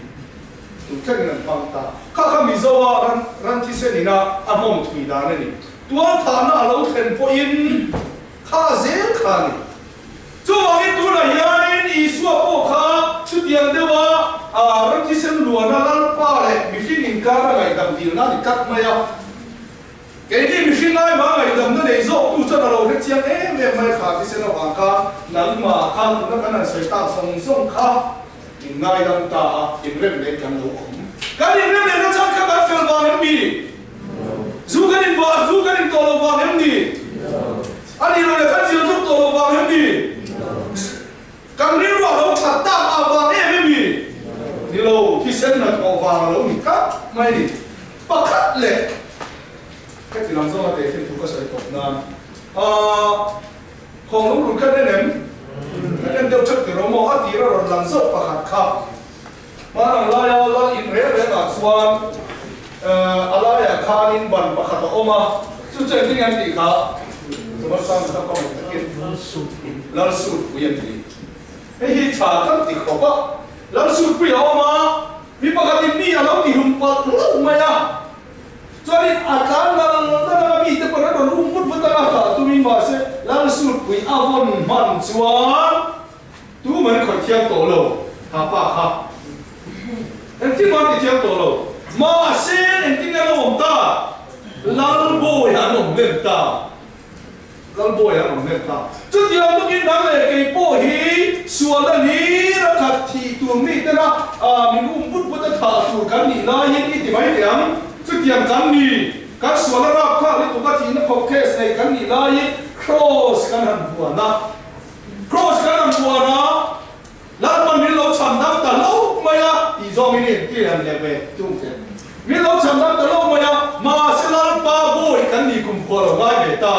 Tun thlengin an hmang ta. Kha kha Mizo a ran ran thisen ina a hmawm thui dan a ni. Tualthahna a lo thlen pawhin kha zel kha a ni. Chuvangin tunah hianin Isua pawh kha chutiang deuha ran thisen luana Lalpa leh mihring inkar a ngaihdam dilna a ni tlat mai a. Keini mihring aima ngaihdamna nei zawktu chuan a lo hre chiang em em mai kha thisen avang khan nangmah khan tuna kan han sawi tak zawng zawng kha in ngaidam ta a, inrem leh kan lo awm. Kan inrem lehna chhan kha kan fel vang em ni? Zu kan in vang, zu kan in tawh lo vang em ni? A nih loh leh kan zir zuk tawh lo vang em ni? Kan rilru a lo that tak a vang em em ni? Ni lo, thisen hnathawh vang a lo ni tlat mai ni. Pakhat leh heti lam zawnga tehkhin thu ka sawi tawp nan, aah, Khawng lung run khan en em? Kan en deuh theuh tiraw maw? A tir a rawn lang zauh pakhat kha. Hmanang laia lal in reng rengah chuan a laiah khanin ban pakhat a awm a, chu chu engtin nge an tih kha? Chuan sang kha ka hmu takin Lal Sutpui an ti. Hei hi tha kan ti khawp a, Lal Sutpui a awm a, mi pakhatin mi a lo ti hlum palh hlauh mai a. Chuanin a tlan lal dan anga mite pawn an rawn um vut vut anga hlah tumin mahse Lal Sutpui a vawn hman chuan tu man khawih thiam tawh lo ha pa kha engtin man ti thiam tawh lo mahse engtin nge an lo awm ta Lal Bawiha an awm hnem ta. Lalbawi an awm hnem ta. Chutiang bawkin nang leh kei pawh hi sualna hlir a khat thih tur mi tena min um vut vut a thah tur kan nih laiin i ti mai teh ang. Chutiang kan ni. Kan sualna rapthlak lutuk a thihna khawp case nei kan nih laiin Kraws kan han vuan a. Kraws kan han vuan a, Lalpan min lo chhan dam ta lo mai a tih zawngin i entir han leh ve tung teh. Min lo chhan dam ta lo mai a, mahse Lalpa bawi kan nih kumkhua lo ngai ve ta.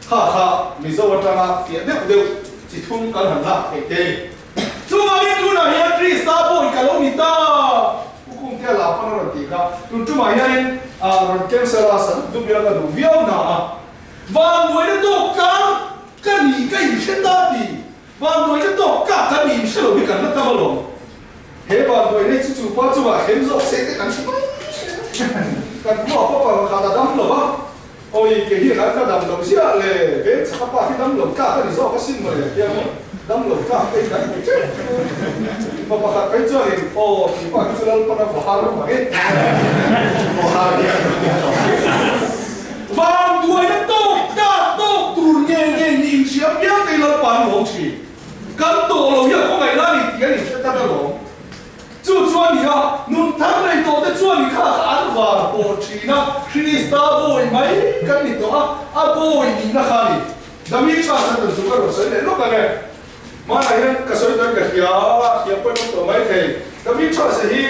Kha kha Mizo atanga fiah deuh deuh chi thum kan han lak theih te. Chuvangin tunah hian Krista bawi ka lo ni ta. Pu Kungtea la pawn a rawn tih kha. Tun tumah hianin rawn cancel a, sa dup dup ila ka duh viau na a. Vanduaina tawk tlang Ka ni ka inhre ta ti. Vanduaina tawk ka kan ni inhre lo hi kan la tam alawm. He vanduaina hi chu chu pa chungah hem zawk se te kan hre mai hre. Kan khua pa pakhat a dam lo va. Awi ke hian a ka dam lo ziah le, veng chak a pa hi dam lo tlak a ni zawk asin mawle tia maw, dam lo tlak te hi kan hmu teuh teuh. Pa pakhat phei chuanin aw tih pa hi chu Lalpan a vaw har mang e. Vaw har hi a ni tawh. Vanduaina tawk tlak tawk tur nge nge ni inhria piang te hi Lalpa an lawm thin. Kan tawh lo hi a khawngaih la ni tih an inhre tlat alawm. Chu chu a ni a, nun thar nei tawh te chuan i kha kha an var pawh thin a, Krista bawi mai kan ni tawh a, a bawi nihna kha a ni. Dami tha chuan kan zuk a rawn sawi leh lawk ang e. Hmanah hian ka sawi tawn ka hria a, hria pawhin awm tawh mai thei. Dami tha se hi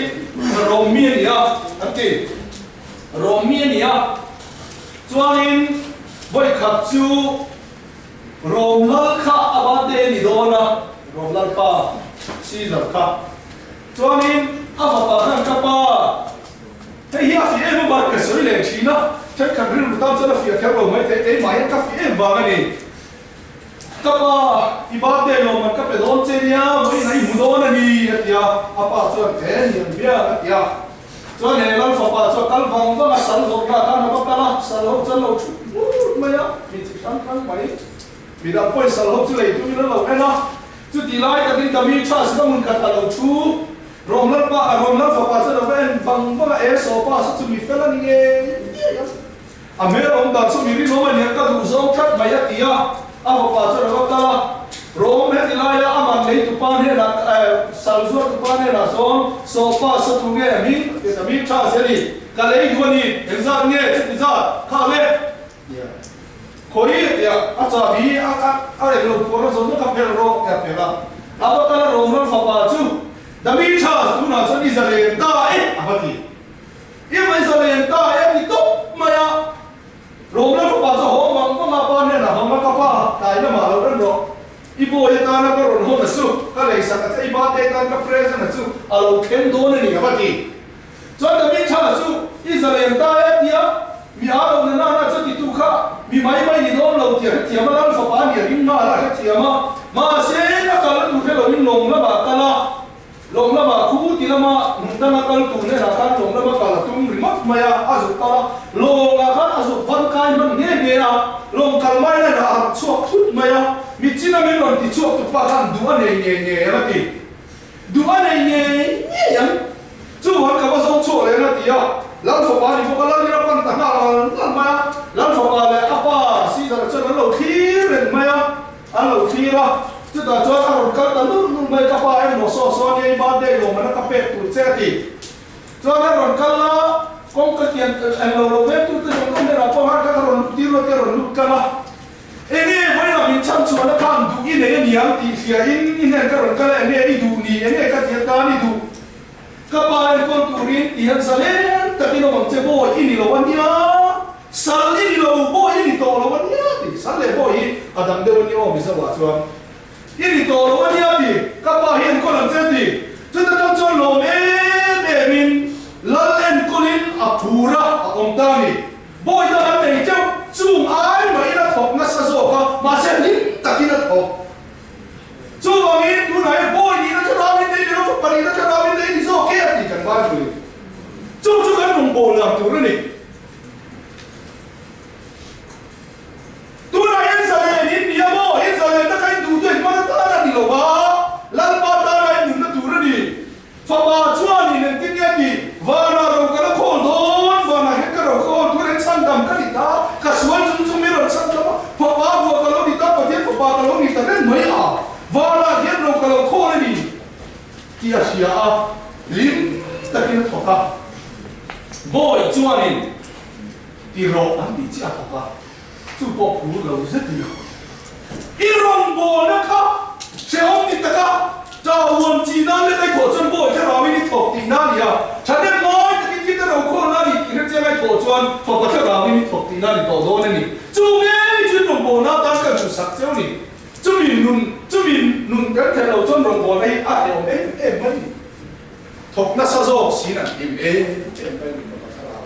Rom mi a ni a, an ti. Rom mi a ni a, chuanin vawikhat chu Rom lal kha a birthday a ni dawn a, Rom lal pa Caesar kha. Chuanin a fapa khan ka pa, hei hi a fih em avang ka sawi leh thin a, thenkhat rilru tan chuan a fiah kher lo mai thei, keimah hian ka fih em vang a ni. Ka pa, i birthday lawmman ka pe dawn che nia, vawiin a i hmu dawn a ni, a ti a. A pa chuan, He ni an biak, a ti a. Chuan he lal fapa chu a kal vang vang a, sal zawrhna khan a va kal a, sal ho chu an lo thut hmut mai a, mi chi hrang hrang mai. Mi dang pawhin sal ho chu lei tumin an lo en a, chuti lai takin Dami tha sika hmun khat a lo thu. Rom lal pa, Rom lal fapa chuan a va en vang vang a, e saw pa saw chu mi fel a ni ngei ngei a. A hmel awm dan chu mi rinawm a nia ka duh zawng tlat mai a ti a, a fapa chuan a va kal a, Rom heti laia a man lei tupa hnenah eh sal zuar tupa hnenah sawn sawpa sa tu nge a hming a ti a, hming tha a ni, ka lei duh a ni, engzat nge chuti zat kha le khawi a ti a, a chahbi a a a reng lo phuar a zawn ka phelh rawh ti a phelh a, a va kal a Rom ram fapa chu Dami tha tunah chuan i zalen ta e a va ti. I mai zalen ta e a ti tawp mai a. Rawmla fapa chu haw mang mang a, pa hnenah haw ma ka pa, tlai lamah lo rem rawh. I bawi atana ka rawn hawn a chu, ka leisak a che, i bate atan ka present a chu a lo thleng dawn a ni a va ti. Chuan David thla chu i zalen ta e a ti a, mi a lo na nana chu titu kha mi mai mai ni dawn lo tih a hrethiam a, Lal fapa a ni a ring nghal a hrethiam a, mahse a kalna tur hre loin lawng lamah a kal a. Lawng lamah khu ti lama hmun danga kal tur hnenah khan lawng lama kal a tum ringawt mai a, a zuk kal a, lawngah khan a zuk van kai hman nghe nghe a, lawng kal mai lainah a harh chhuak thut mai a, mitchina min rawn ti chhuak tupa khan duh a nei ngei ngei ang a ti. Duh a nei ngei ngei ang. Chuan ka va zawng chhuak leh ang a ti a, Lal fapa ni bawk a, Lal ira pan ta nghal ngal ngal mai a, Lal fapa leh a pa Caesar-a chuan an lo thlir reng mai a. An lo thlir a, chutah chuan a rawn kal ta nur nur mai, ka pa emaw saw saw nia i birthday lawmman a ka pek tur che a ti. Chuan a rawn kal a, kawngka kian eng lo lo vek tur te zawng zawng hnenah pawh har khat a rawn lut tir lo te a rawn lut tlang a, enge vawilah min chhan chhuahna khan duh i nei a niang tih hria in i hnen ka rawn kal a, enge i duh ni, enge ka ti atan i duh, ka pa enkawl turin ti hian zalen takin awm ang che bawi i ni lo a nia. Sal i ni lo, bawi i ni tawh lo a nia ti. Sal leh bawi hi a dang deuh a nia aw Mizo ah chuan. I ni tawh lo a nia ti, ka pa hi enkawl ang che ti. Chuta tang chuan lawm em em in Lal enkawlin a phur a, a awm ta a ni. Bawi dang an nei teuh, chung ai mahin a thawk nasa zawk a, mahse hlim takin a thawk. Chuvangin tunah hian bawi nihna thlarauin nei ni lo, fapa nihna thlarauin nei ni zawk e a ti kan Bible in. Chu chu kan rawngbâwl dan tur a ni. Tunah hian zalen in ni a maw? In zalenna kha in duh duh hman atan a ni lo va, Lalpa tana in nunna tur a ni. Fapa chuan in engtin nge tih? Vanah ro ka la khawl dawn, vanah hian ka ro khawl tur in chhandam ka ni ta, ka sual chung chung min rawn chhandam a, Fapa buah ka lo ni ta, Pathian Fapa ka lo ni ta reng mai a, vanah hian ro ka lo khawl a ni tih a hria a, hlim takin a thawk a. Bawi chuanin ti rawh an tih chiah bawk a, chu pawh phur lo zetin a haw. I rawngbawlna kha hrehawm ni taka tauan chi nan leh kaithawh chuan bawi kha rauin i thawk tihna a ni a, thahnem mawi takin thil te rokhawlna a ni tih hre chiang aithawh chuan fapa kha rauin i thawk tihna a ni tawh dawn a ni. Chu ngei chu rawngbawlna atan ka duhsak cheu ni. Chumi nun chumi nun kan theih loh chuan rawngbawlna hi a hrehawm em em mai ni. Thawk nasa zawk sin an hlim em em mai ni fapa thlarau.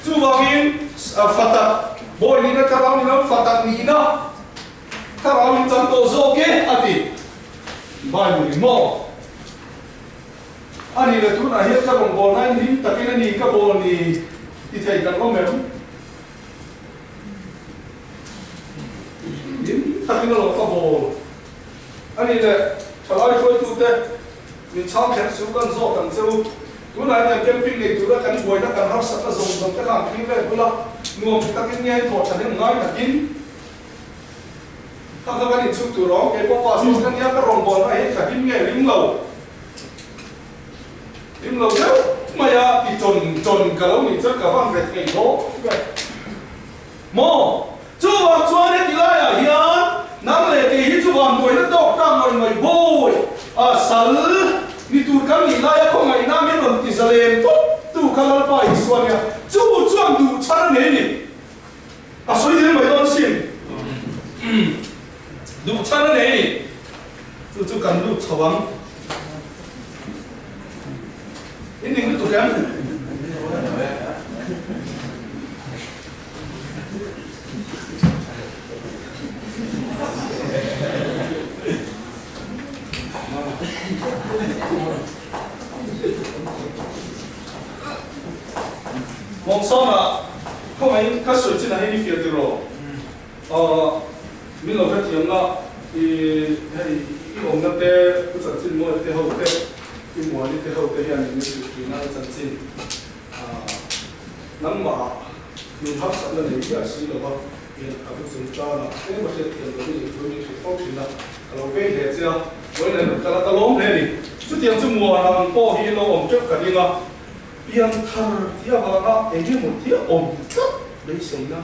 Chuvangin fatak bawi nihna thlarau ni lo fatak nihna thlarau in chang tawh zawk e a ti. Bible in maw? A nih le tunah hian ka rawn bawl nain hlim takin a ni ka bawl ni ti thei kan awm em? takin alawm ka bawl a ni le. Thalai hruaitute min chhang kher chu kan zawt ang che u. Tunah hian camping nei tura kan buaina kan harsatna zawng zawng te khan thlir let bula nuam ti takin nge thawh thahnem ngai takin kha kha kan inchhut tur awm. Kei pawh pastor ka nia ka rawngbawlna hi ka hlim nge hlim lo. Hlim lo deuh mai a ti tawn tawn ka lo nih chuan ka van ve thei hlawm ve. Maw? Chuvang chuan heti laiah hian nang leh kei hi chu vanbuaina tawk tak ngawih ngawih bawi a sal ni tur kan nih laia khawngaihna min rawn ti zalen tawp tu kha Lalpa Isua nia chu chuan duh chhan a nei ni. A sawi zel mai dawn sin. Duh chhan a nei ni. Chu chu kan lut chho ang. In ning lutuk em? Mawngsawma khawngaihin ka sawi chin ah hian i fiah tiraw? Aw, min lo hrethiam la, i hei i awmna te, u chanchin mawi te ho te, i muani te ho te hian min hrilh thin a, i chanchin nangmah min harsatna nei miah si lo va, i a bu chung chang ah tlem a hriatthiam lo in thu min hrilh fo thin a, ka lo vei hle che a, vawiin an rawn kal a, ka lawm hle a ni. Chutiang chu muan ang pawh hi lo awm teuh ka ding a, pianthar tih avanga eng emaw tia awm tlat beiseina.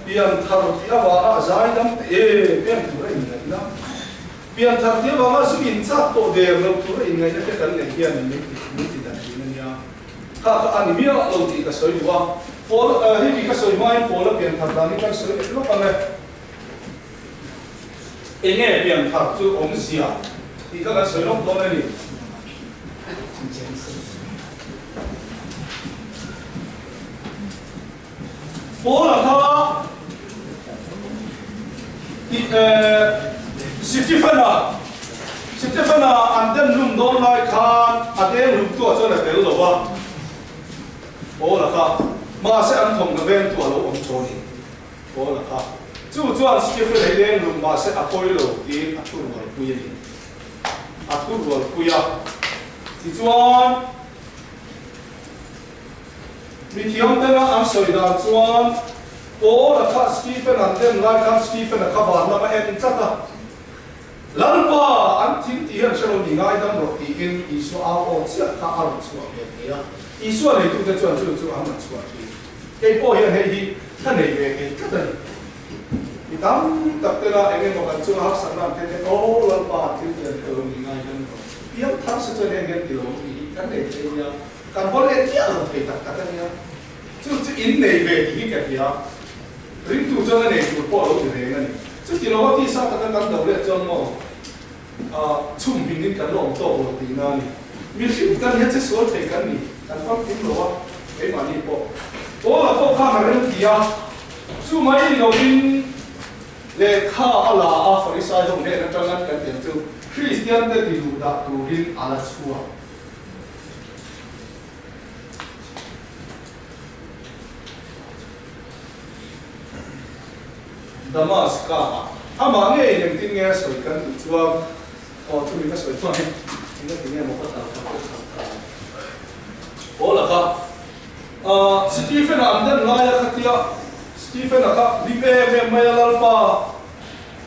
Pianthar tih avanga zaidam te em em tur a inngaihna, pianthar tih avanga zu inchak tawh der lo tur a inngaihna te kan neih hian min ti min ti dan thin a nia. Kha kha a ni miah lo tih ka sawi duh a, Paul hei mi ka sawi hmain Paula pianthar dan hi kan sawi leh lawk ang e. Enge pianthar chu awmzia tih kha kan sawi lawk dawn a ni. Paula kha Stephen-a Stephen-a an den hlum dawn lai khan a deng hlumtuah chuan a tel lo va, Paula kha mahse an thawmhnaw vengtu a lo awm tawh a ni. Paula kha chu chuan Stephen hi deng hlum mahse a pawi lo tiin a thu rualpui a ni. A thu rualpui a, tichuan. Mithiam tena an sawi dan chuan Paul a kha Stephen an den lai khan Stephen a kha van lama en tlat a, Lalpa, an thil tih hian hre lo ni ngaidam rawh tiin Isua au aw chiah kha a rawn chhuah ve thei a, Isua neitute chuan chu chu an rawn chhuah thin. Kei pawh hian hei hi ka nei ve thei tlat a ni. Mi tam tak tena eng emaw kan chunga harsatna an thlen hian Aw Lalpa, an thil tih an hre lo ni ngaidam rawh. Piang thar se chuan heng hian ti lo ang tih hi kan nei thei nia. Kan haw leh chiah lo thei tak tak a nia. Chu chu in nei ve tih hi ka hria. Ringtu chuan a nei tur pawh a lo ti reng a ni. Chuti lo a tisa taka kan do leh chuan maw chhum hmingin kan la awm tawk lo tihna a ni. Mihring kan hian che sual thei kan ni, kan famkim lo a, keimahni pawh. Paula pawh khan a rem ti a, chu mai ni loin lehkha a la a, Farisai ho hnen atanga kan tiang chu Kristiante ti duh dah turin a la chhuak. Damaska ah amah ngei engtin nge a sawi kan tih chuan aw chumi ka sawi chuan hei engati nge maw ka tal kha ka chhan ta aw la kha Stephen-a an den laia khatia Stephen-a kha hlim em em mai a Lalpa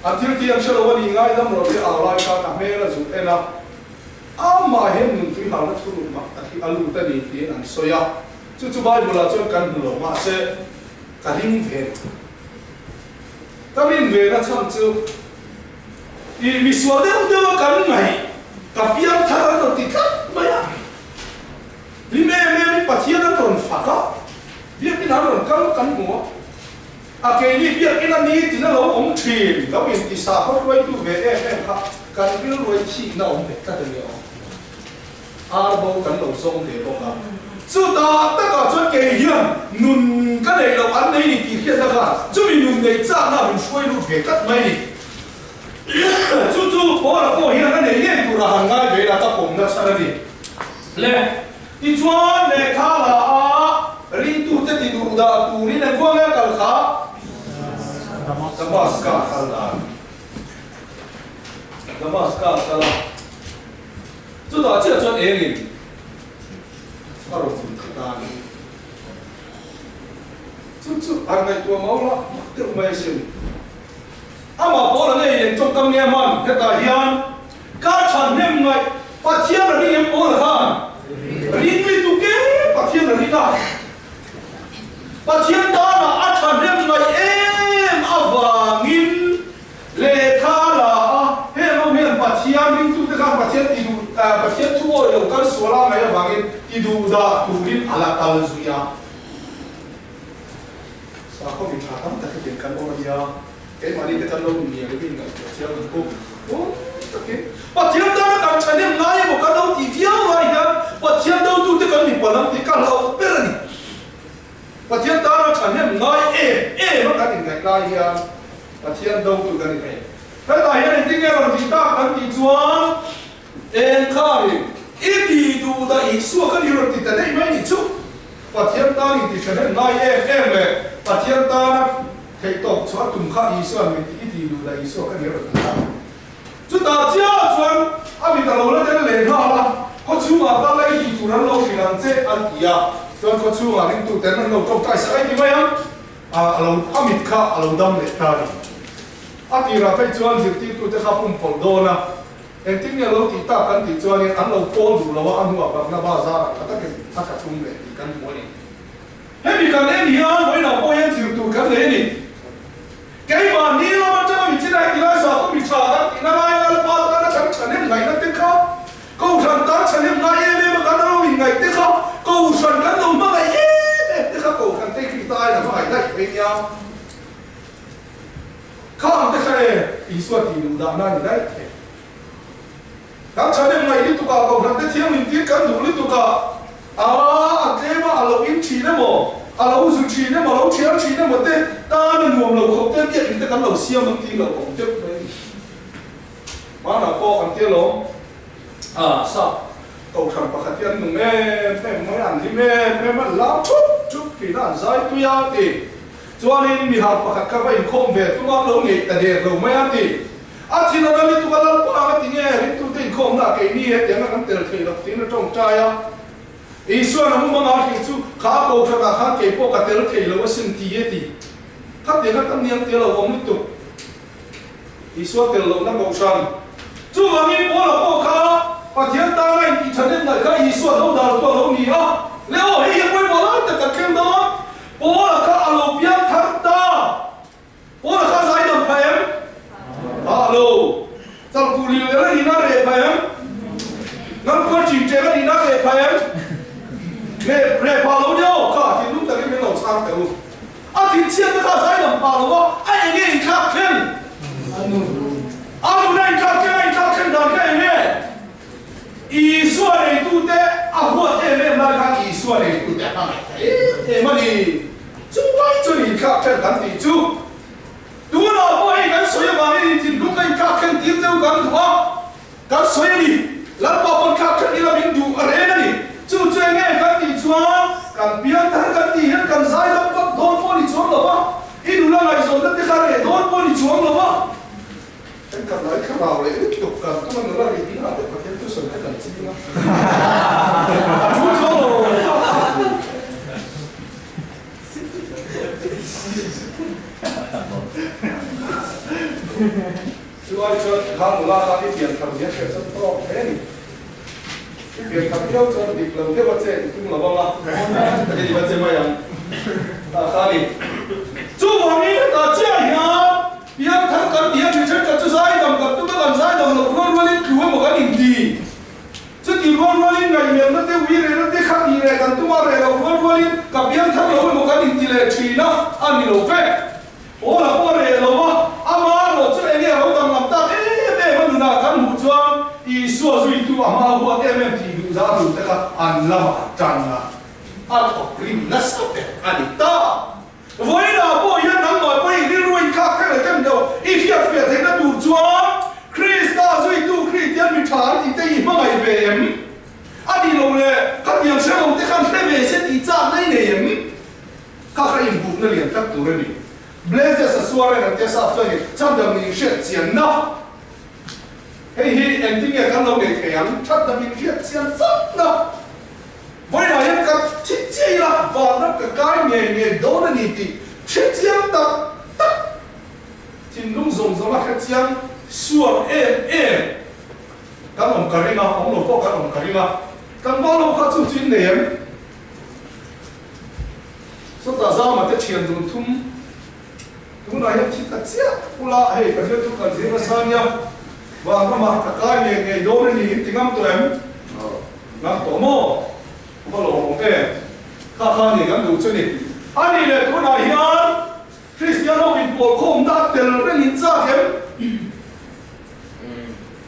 an thil tih an hre lo a ni ngaidam rawh tih au lai khan a hmel a zut en a. Amah hian nuntui hlauhna thuruk mak tak hi a lut a ni tiin an sawi a, chu chu Bible-ah chuan kan hmu lo, mahse ka ring ve lo. Ka rin ve na chhan chu i misual deuh deuh a kan ngaih, ka piang thar an rawn ti tlat mai a, hlim em em in Pathian an rawn fak a, biakin an rawn kal kan hmu a. A keini biakin a ni tina lo awm thin, lo inti sa khaw hruaitu ve em em kha kan rilruai thihna awm ve tlat a ni awm. Ar bo kan lo zawng ve bawk a. Chutah takah chuan kei hian nun ka neih loh an nei ni tih hriatna khan chumi nun neih chakna min hruai lut ve tlat mai ni. Chu chu Paula pawh hian a nei ngei turah han ngai ve ila ka pawmna chhan a ni. Le. Tichuan, lehkha la a ringtute ti duh dah turin an kuang a kal kha. Damaska kal dan. Damaska kal a, chutah chiah chuan engin a rawn zin khat a ni. Chu chu an ngaihtuah mau la mak deuh mai asin. Amah pawl a nei eng tawngkam nge hman hetah hian ka thahnem ngaih Pathian a ring em pawl a khan ring mi tu ke Pathian a ring a, Pathian tanah a thahnem ngaih em avangin lehkha a la a, heng ho hian Pathian ringtute khan Pathian ti duh Pathian thu awi lo kal sual a ngaih avangin ti duh dah turin a la kal zui a. Sakhaw mi tha tam tak hetiang kan awm a nia, keimahni te kan lo innial in inngaihtuah chiang ang kum tum takin Pathian tana kan thahnem ngai emaw kan lo tih viau lai hian Pathian dotute kan mipa lam tih ka hlauh ber a ni. Pathian tana thahnem ngai em em a kan inngaih lai hian Pathian dotu kan ni thei. Hetah hian engtin nge rawn tih tak kan tih chuan Eng kharin i ti duh dah Isua kan i rawn ti ta daih mai nih chu. Pathian tan in ti thahnem ngai em em le Pathian tana theihtawp chu a tum kha Isua'n min ti i ti duh dah Isua kan i rawn ti ta. Chutah chiah chuan a mit a lo la tel leh nghal a, khaw chhungah kal la i tih tur an lo hrilh ang che an ti a, chuan khaw chhungah ringtu ten an lo tawngtai sak ai ti mai ang, a lo a mit kha a lo dam leh ta a ni. A tirah phei chuan zirtirtute kha pumpawlh dawn a. Engtin nge lo tih tak kan tih chuanin an lo pawl duh lo a, a hnuah Barnaba zarah tha takin a tha tum leh tih kan hmu a ni. Hemi kan en hian vawiinah pawh hian zir tur kan nei a ni. Keimah ni lam atanga mi chin a heti lai sakhaw mi tha kan tihna lai Lalpa tana kan thahnem ngaihna te kha, Kohhran tan thahnem ngai em em a kan lo inngaih te kha, Kohhran kan lo hmangaih em em te kha Kohhran te Krista aiin a hmangaih daih phei nia. Khang te kha e, Isua tih duh dahna a ni daih thei. Kan thahnem ngaih lutuk ah, Kohhran te thianghlim tir kan duh lutuk ah, a a tlem a, a lo in thin emaw, a lo zu thin emaw, a lo thial thin emaw te tan a nuam lo khawp te biakinn te kan lo siam ang tih loh awm deuh mai a ni. Hmanah pawh an tia lawm, a sap Kohhran pakhat hi an nung em em mai, an hlim em em a, an lam thup thup thin a, an zai tui a ti. Chuanin mi hang pakhat kha va inkhawm ve tum a, an lo ngeih ta der lo mai a ti. A thin a na lutuk a, Lalpa anga ti nge ringtute inkhawmna ah keini hetianga kan tel thei loh tiin a tawngtai a. Isua'n a mumang a hrih chu, Kha Kohhran ah khan kei pawh ka tel thei lo asin ti e ti. Khatianga kan niang tia lo awm lutuk. Isua tel lohna Kohhran. Chuvangin Paula pawh kha Pathian tana intihṭhanem ngaih kha Isua do dan chu a lo ni a. Le aw, hei hi a pawimawh lai tak kan thleng dawn. Paula kha a lo piang thar ta. Paula kha zai dam phah em? Phah lo. Chalkuh lil lel a nihna reh phah em? Ngamkual ṭin ṭek a nihna reh phah em? Reh phah lo nia aw, kha thinlung takin min lo chhang teh u. A thinchhiatna kha zai lam pah lo a, a eng nge inthlak thleng? A nun a inthlak thleng, a inthlak thleng dan kha eng nge? Isua neitute a huat em em lai khan Isua neitute a hmangaih ta em em a ni. Chu mai chu ni inthlak thleng kan tih chu. Tunah pawh hei kan sawi avangin inthinlung ka inthlak thleng tir cheu kan duh a. Kan sawi a ni, Lalpa pawn thlak thleng ila min duh a reng a ni. Chu chu eng nge kan tih chuan kan piang thar kan tih hian kan zai dam vak dawn pawh a ni chuang lo va, i nula ngaihzawnna te kha reh dawn pawh a ni chuang lo va. Thenkhat lai thlarau leh lutuk kan tum a nula rih ding ah te Pathian chu sawi te kan ching a, a thu chuang lo. Chu ai chuan kha nula kha i pian thar zia hriat chuan tawk hle a ni. I pian thar viau chuan dik lo deuh a che i tum lo ang a, ka ti va che mai ang ta kha a ni. Chuvangin hetah chiah hian pian thar kan ti a, mi thenkhat chu zaidam kan tum a, kan zaidam loh rual rualin tlu emaw kan inti. Chuti rual rualin ngaihmelna te, ui rehna te kha tih reh kan tum a, reh loh rual rualin ka pian thar lo emaw kan inti leh thin a, a ni lo vek. Paula pawh a reh lo a, ama erawh chu enge a lo danglam tak em em a nunah kan hmuh chuan Isua zuitu a hma huat em em tih duh zah tur te kha an lamah a tan a, a thawk rim nasa ber a ni ta. Vawiinah pawh hian nangmah pawh i rilru inthlak thleng leh tlem lo i hriatfiah theihna tur chuan Krista zuitu Kristian mi tha an tih te i hmangaih ve em? A nih loh le, khatiang hre lo te khan hre ve se tih chakna i nei em? Kha kha inbukna lian tak tur a ni. Blazes a suar en an tia sap chuan in chhandam nih hriat chianna hei hi engtin nge kan lo nei thei ang chhandam in hriat chian fakna vawiinah hian ka thi chiah ila vanram ka kai ngei ngei dawn a ni tih hrechiang tak tak thinlung zawng zawng a hrechiang suar em em kan awm ka ring a, awm lo pawh kan awm ka ring a, tlangval ho kha chu chu in nei em? Sawtah Zama te thian dun thum tunah hian thi ta chiah ula hei Pathian thu kan zir nasa nia, vang ramah ka kai ngei ngei dawn a ni in ti ngam tawh em? Ngam tawh maw? Va lawm awm em? Kha kha ni kan duh chu ni. A nih leh tunah hian Kristian ho inpawl khawmna a tel reng in chak em?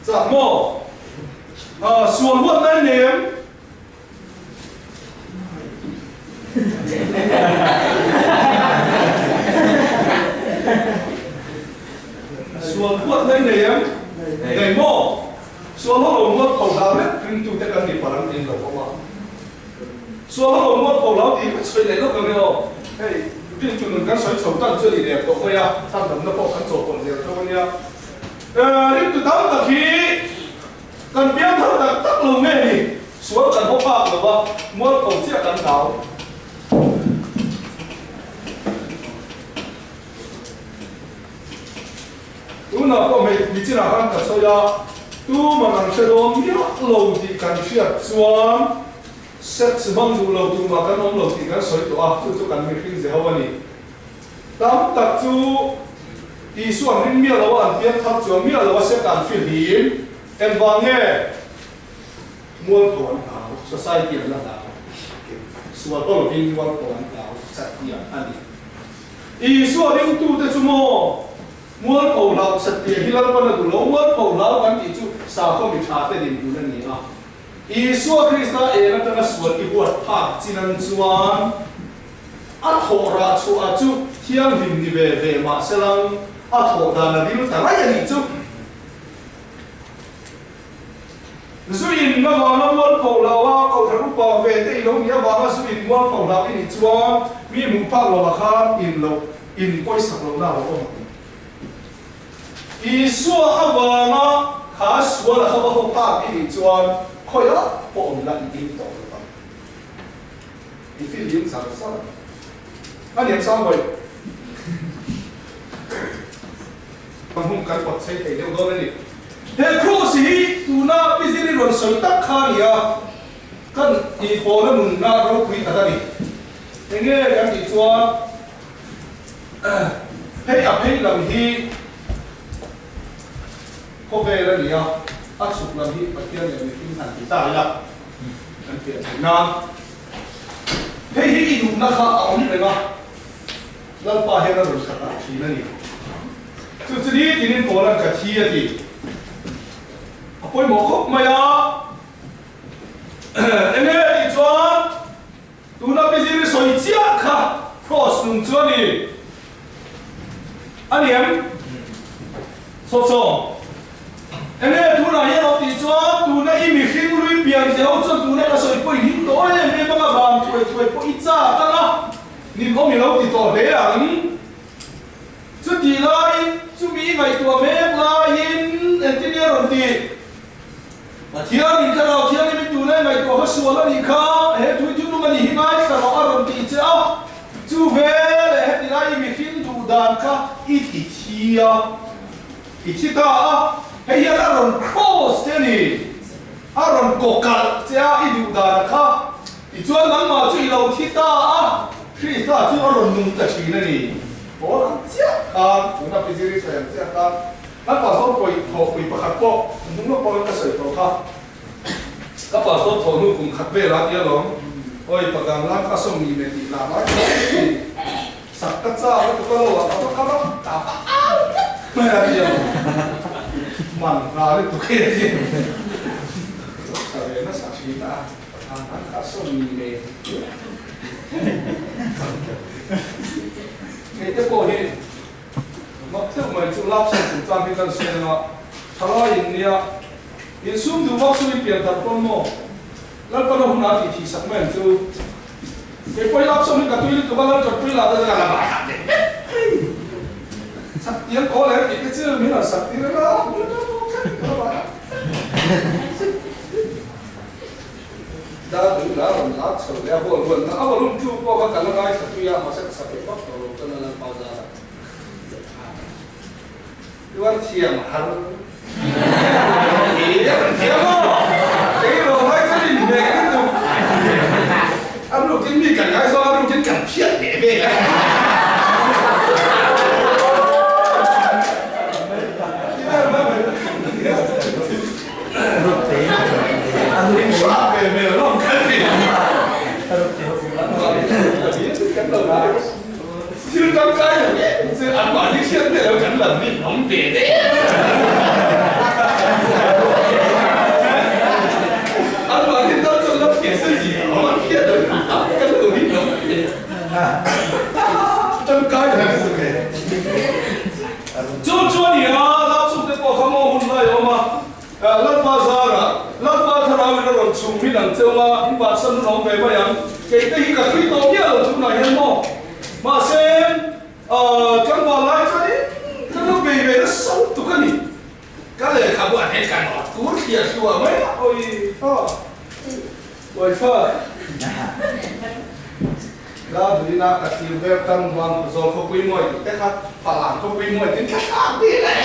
Chak maw? Sual huatna i nei em? Sual huatna i nei em? Nei maw? Sual ho lo mual pho hlau vek ringtute kan ni palh ang tiin lo awm a. Sual ho lo mual pho hlau tih ka sawi leh lawk ang e aw. Hei, ringtu nun kan sawi chho tan chu a ni der tawh mai a, chhandamna pawh kan chawhpawlh zel tho a nia. Ringtu tam tak hi Kan piang thar tak tak lo nge ni? Sual kan haw phak lo va, mualpho chiah kan hlau. Tunah pawh hmei michinah khan ka sawi a, tuman an hre dawn miah lo tih kan hriat chuan sex hmang duh lo tumah kan awm lo tih kan sawi tawh a, chu chu kan mihring ze ho a ni. Tam tak chu Isua an ring miah lo a, an piang thar chuang miah lo a, Satan fihlim engvang nge mualpho an hlau, society an la hlau, sual pawh lovin mualpho an hlau chattiang a ni. Isua ringtute chu maw mualpho hlau chattiang hi Lalpan a duh lo, mualpho hlau kan tih chu sakhaw mi tha te dinhmun a ni a. Isua Krista eng atanga sual i huat phak chin an chuan, A thawh rah chhuah chu thianghlim ni ve ve mah se lang, a thawh dan a ril ta raih a nih chu. Zu in avanga mualpho lo a, kohhran upa ve te i lo nih avanga zu in mualpho hlau i nih chuan mi hmuh phak lo ah khan in lo in pawisak lohna a lo awm ang. Isua avanga kha sual a kha va haw phak i nih chuan khawiah pawh awm la i ding tawh lo vang. I feel lim zar zar a ni. A niam sang hawi. Kan hun kan pawt chei thei deuh dawn a ni. He cross hi tuna Pi Ziri rawn sawi tak kha a ni a, kan tihpawhna nunna ropui tak a ni. Enge kan tih chuan hei a phei lam hi khawvel a ni a, a chhuk lam hi Pathian leh mihring han ti ta ila. Kan fiah theih nan hei hi i duhna kha a awm reng a, Lalpa hian a rawn khat ah thin a ni. Chu chu ni tinin Paula'n ka thi a ti. A pawimawh khawp mai a, enge tih chuan tuna Piziri sawi chiah kha Cross nung chu a ni. A ni em? Sawtsawm. Enge tunah hian awm tih chuan tuna i mihring lui pian zia ho chuan tuna ka sawi pawh i hlim tawh em em anga van thuai thuai pawh i chak ang a, nin awm i lo ti tawh hle ang. Chutih laiin chumi i ngaihtuah mek laiin engtin nge rawn tih? Pathian in Thlarau Thianghlim in tuna i ngaihtuah kha sual a nih kha, he tui thunung a nih hi ngaithla rawh a rawn tih che a, chu veleh heti lai i mihring duh dan kha i ti thi a, i thi ta a, hei hian a rawn cross che a ni, a rawn kawkalh che a i duh dan a kha, tichuan nangmah chu i lo thi ta a, Krista chu a rawn nung ta thin a ni. Pawl ang chiah khan, tuna Piziri sawi ang chiah khan, Kan pastor pawih thawhpui pakhat pawh hnung lawk pawhin ka sawi tawh kha. Ka pastor thawh hnu kum khat vel a tia lawm. Awi pagan lan kha sawm ni me tih lah lai kha i sak ka chak a tuka lo ah ka va kal a ka va au tlat mai a tia lawm. Man hna le tuk e tia lo sa ve nasa thin a pagan lan kha sawm ni me. Kei te pawh hi Mak theuh mai chu lap sawn chung chang hi kan sawi anga thalai in nia insum duh vak chu i pian thar pawn maw Lalpana hun a tih thih sak mai ang chu kei pawh i lap sawn hi ka tui lutuk a Lalṭanpui lah te chu ka la bai hah leh vek mai. Chhaktiang kawl em tih te chu min rawn sak tir a Dar la rawn lar chho leh a hual hual na a volume tu pawh kha ka la ngaithla tui a mahse ka sak leh vak tawh lo chuan a Lalpa zar a Tuar thiam har thiam aw kei lo ngai chuan in hmeh lutuk a rukin mi kan ngaizawng a rukin kan phiat leh vel a. Thil tangkai lo em chu an mahni hriat miah lo kan lam hi awm ve deuh. An mahni tan chuan la hriat se zia awm an hriat lo kan lo hi awm ve. Tangkai lo em chu ke. Chu chu a ni a, Lapsuk te pawh kha maw hun lai a awm a. Lalpa zarah, Lalpa thlarauin a rawn chhung min ang cheu a, in bansan hun a awm ve mai ang. Kei te hi ka tui tawh miah lo tunah hian maw. Mahse, tlangval lai chuanin ka lo bei ve nasa lutuk a ni. Ka lehkhabu a then ka nawt tur thliah hluah mai a, awi tha, awi tha. La duina ka thlir vel tan vang zawl khawpui mawi tih te kha Falam khawpui mawi tin thla thlak bil e.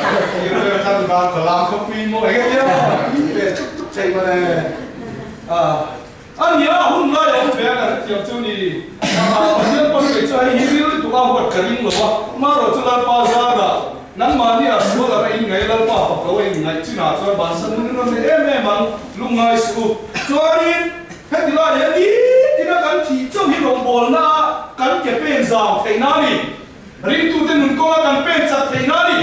Ka thlir vel tan vang Falam khawpui mawi ka tia maw i ve chuk chuk thei mawle. A nia a hun lai a awm ve a ka hrethiam chu ni. Pathian pawn kei chu hei hi ril lutuk a huat ka ring lo a, amaherawh chu Lalpa zarah Nangmahni a sual anga in ngaih Lalpa fak lo a in ngaih chinah chuan bansan hun in rawn nei em em ang, lungngai suh u. Chuanin heti lai hian nitin a kan thih chauh hi rawngbawlna ah kan ke pen zau theih na a ni. Ringtute nun kawnga kan pen chak theih na a ni.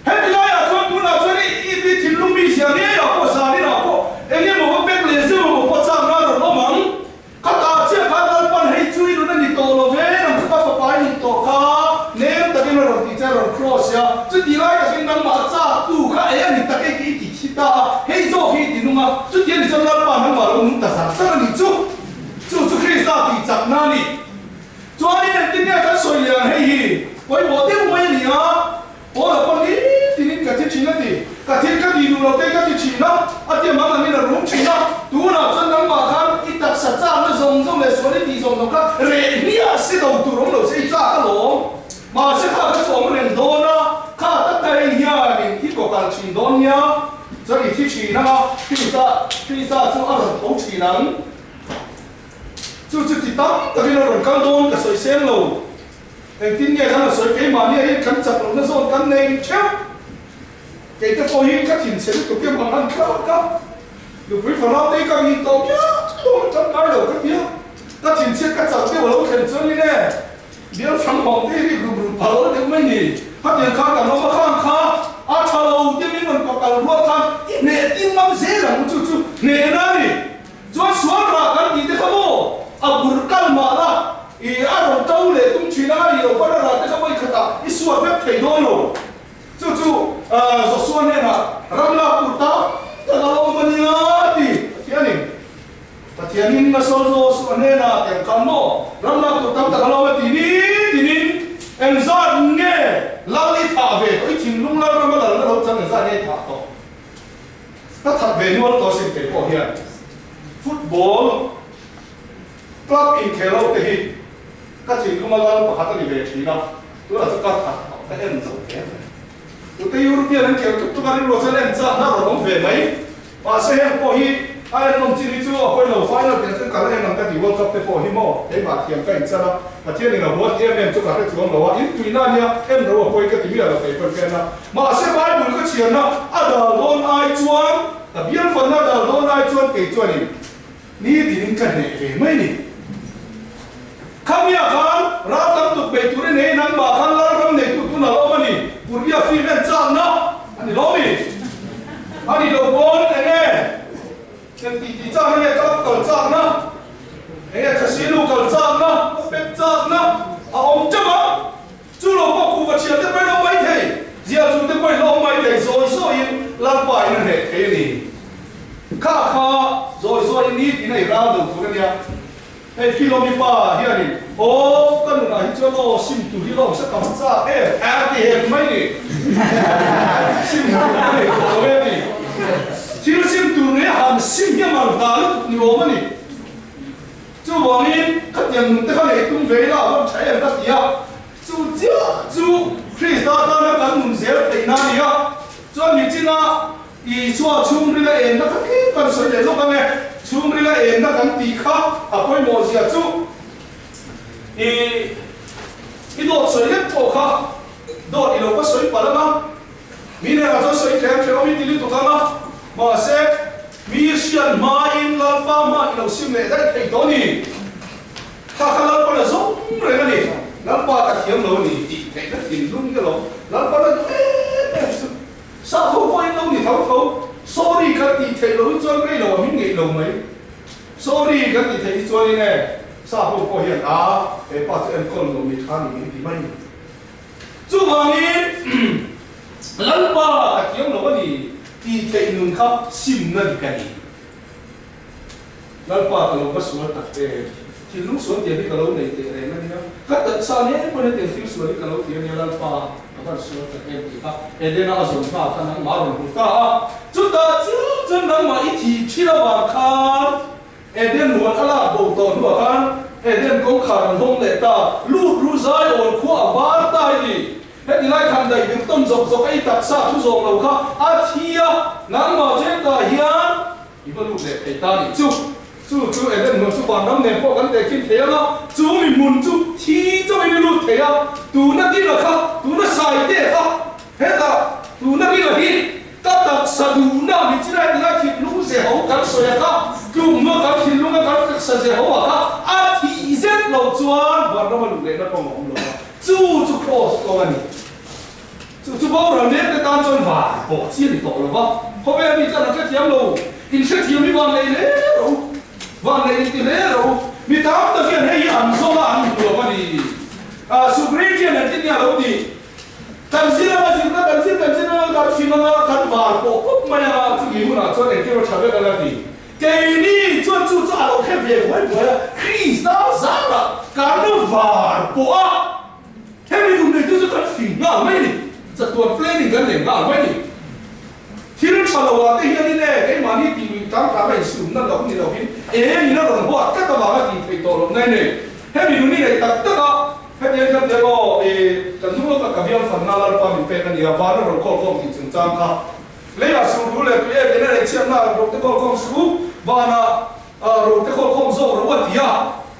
Heti laiah chuan tunah chuan i i thinlung mi zia ngeiah pawh zaninah pawh eng emaw va pek leh zeuh emaw pawh chakna a rawn awm ang. Ka ta chiah kha Lalpan hei chu i nun a ni tawh lo ve, nang chu ka fapa i nih tawh kha, nem takin a rawn tih che a rawn cross a, chuti lai takin nangmah chak tu kha ei a ni tak e tih i ti thi ta a, hei zawk hi i ti nung a, chuti a ni chuan Lalpa nangmah lo nung ta zar zar a nih chu, chu chu Krista tih chakna a ni. Chuanin engtin nge kan sawi leh ang hei hi pawimawh deuh mai a ni a. Paula pawh ni tinin ka thi thin a ti. Ka thil ka ti duh lo te ka ti thin a, a tia mang angin a rum thin a. Tunah chuan nangmah khan i taksa chakna zawng zawng leh sual i tih zawng zawng kha reh hmiah si do tur awm lo se i chak alawm. Mahse kha ka chu awm reng dawn a, kha tak ka hei hianin i kaw kal thin dawn nia. Chuan i thi thin ang a, Krista, Krista chu a rawn tho thin ang. Chu chu ti tam takin a rawn kal dawn ka sawi seng lo. Engtin nge kan la sawi keimahni ah hian kan chak lohna zawn kan nei theuh. Keite pawh hi ka thinchhe lutuk em ang han thlak a, nupui fanau te hi ka rin tawh miah dawn a tangkai lo ka tia. Ka thinchhiat ka chak deuh a lo thlen chuan in e bial hrang hawng te hi rik rum rum phal lo deuh mai ni. Khatiang khan kan awm a khan kha a tha lo tia min rawn pakal rual khan i hneh ding ngam zel ang u chu chu hnehna a ni. Chuan sual rah kan tih te kha maw a bur kal mah la i a rawn to leh tum thin a i lo pan a rah te kha vawi khatah i suat vek thei dawn lo. Chu chu Joshua hnenah ram lak tur tam tak a lo awm a nia ti Pathianin Pathianin a sawi Joshua hnenah tiang khan maw ram lak tur tam tak a lo awm a ti ni tinin engzat nge lal i thah ve tawh i thinlung lal rama lalna lo chang engzat nge i thah tawh. Ka that ve nual tawh sin kei pawh hian football club inkhel ho te hi ka thinlung a lal pakhat a ni ve thin a, tunah chu ka that tawh ka en zo hle mai. Tute European an khel tuk tuk a rilru chuan en chak na rawn awm ve mai. Mahse heng pawh hi a en nawm chin hi chu a pawi lo final piah chuan ka la en ang ka ti World Cup te pawh hi maw keimah thiam ka inchan a Pathian in a huat em em chu ka hre chuang lo a in tuina nia en ro a pawi ka ti miah lo kei pawn ka en a. Mahse Bible ka chhiarna a dal dawn ai chuan, ka bial fanna a dal dawn ai chuan kei chuanin nitin in ka hneh ve mai ni. Khamia khan ral tam tuk bei turin hei nangmah khan Lalram neitu tun a lo awm a ni, Korea film en chakna a ni lo mi? A ni lo pawn enge eng tih tih chakna nge club kal chakna, enge casino kal chakna, pek chakna a awm teuh ang. Chu lo pawh kuhva thian te pawhin a awm mai thei, ziah chu te pawhin a awm mai thei, zawi zawiin Lalpa in a hneh thei a ni. Kha kha zawi zawiin ni tiin a i ral do tur a nia. Hei Philomi pa hianin. Aw ka nunah hi chuan aw sim tur hi lawm se tam chak em a ti hek mai ni. Sim tur ka nei tawh lo e a ti. Thil sim tur nei han sim hi a mal hna lutuk ni awm a ni. Chuvangin khatiang nun te kha nei tum ve ila a van tha em ka ti a. Chu chiah chu Krista tana kan nun zel theihna a ni a. Chuan michina Isua chhungrila enna kha tlem kan sawi leh lawk ang e. Chhungrila enna kan tih kha a pawimawh zia chu i i dawt sawi lek pawh kha dawt i lo va sawi palh ang a, mi hnenah chuan sawi thleng thleng awm i ti lutuk ang a, mahse mi hriat hmain Lalpa hma i lo sim leh daih thei tawh a ni. Kha kha Lalpa la zawng reng a ni. Lalpa ka thiam lo a ni tih theihna thinlung hi alawm Lalpa la duh em em chu. Sa tho pawhin lo ni tho tho, sorry kan tih theih loh hi chuan rei lo a min ngeih lo mai. Sorry kan tih theih hi chuanin e, sa ho pawh hian a he pa chu enkawl lo mi tha ni min ti mai. Chuvangin Lalpa ka thiam lo a ni tih theih nun kha simna dik a ni. Lalpa ka lo va sual tak em? Thinlung sual tiang hi ka lo nei teh reng a nia. Ka taksa nen pawn hetiang thil sual hi ka lo ti a nia Lalpa ka van sual tak em tih kha Edena a zawn nghal kha nangmah a rawn hmu ta a. Chutah chiah chuan nangmah i thih thin avang khan Eden huan a lak bo tawh hnuah khan Eden kawngkhar an hawng leh ta, lut ru zai awn khua a var ta i ti. Heti lai khan daih vir tawn zawk zawk a i taksa thu zawm lo kha a thi a, nangmah chengtah hian I va lut leh thei ta nih chu. Chu chu Eden hmun chu vanram nen pawh kan tehkhin thei ang a, chu mi hmun chu thi chauhin i lut thei a, tuna dila kha, tuna saite kha, hetah tuna dila hi ka taksa duhna mi chi lai tilai thinlung ze ho kan sawi a kha, tlukna kan thinlunga kan taksa ze ho a kha a thih zet lo chuan vanram a luh lehna kawng a awm lo a, chu chu cross kawng a ni. Chu chu boral mek te tan chuan van pawh chi a ni tawh lo va, khawvel mi chuan an hrethiam lo, in hrethiam hi van nei hle ro, van nei inti hle ro, mi tam tak hian hei hi an zawng a an hmu lo a ni. Subritian an ti nia lo ti, kan zir anga zirna kan zir kan zir anga kan fing anga kan van pawh pawp mai anga chumi hunah chuan engkim a tha vek anga ti. Keini chuan chu chu a lo hre ve buai buai a, Krista zarah kan van pawh a. Hemi duh neitu chu kan fing nghal mai a ni. Chatuan planning kan nei nghal mai a ni. Thil tha lo ah te hianin e, keimahni tih luih tang tang a insumna loh ni lovin eng in a rawn huat tlat avanga tih theih tawh loh nai nei. Hemi nuni nei tak tak a, hetiang hian te aw i kan hnung lawkah ka bial fanna Lalpa min pek a ni a, van a rawn khawl khawm tih chungchang kha leiah sulhu leh tui ek in a neih chhiatna ah ro te khawl khawm suh u, vanah Ro te khawl khawm zawk ro a ti a,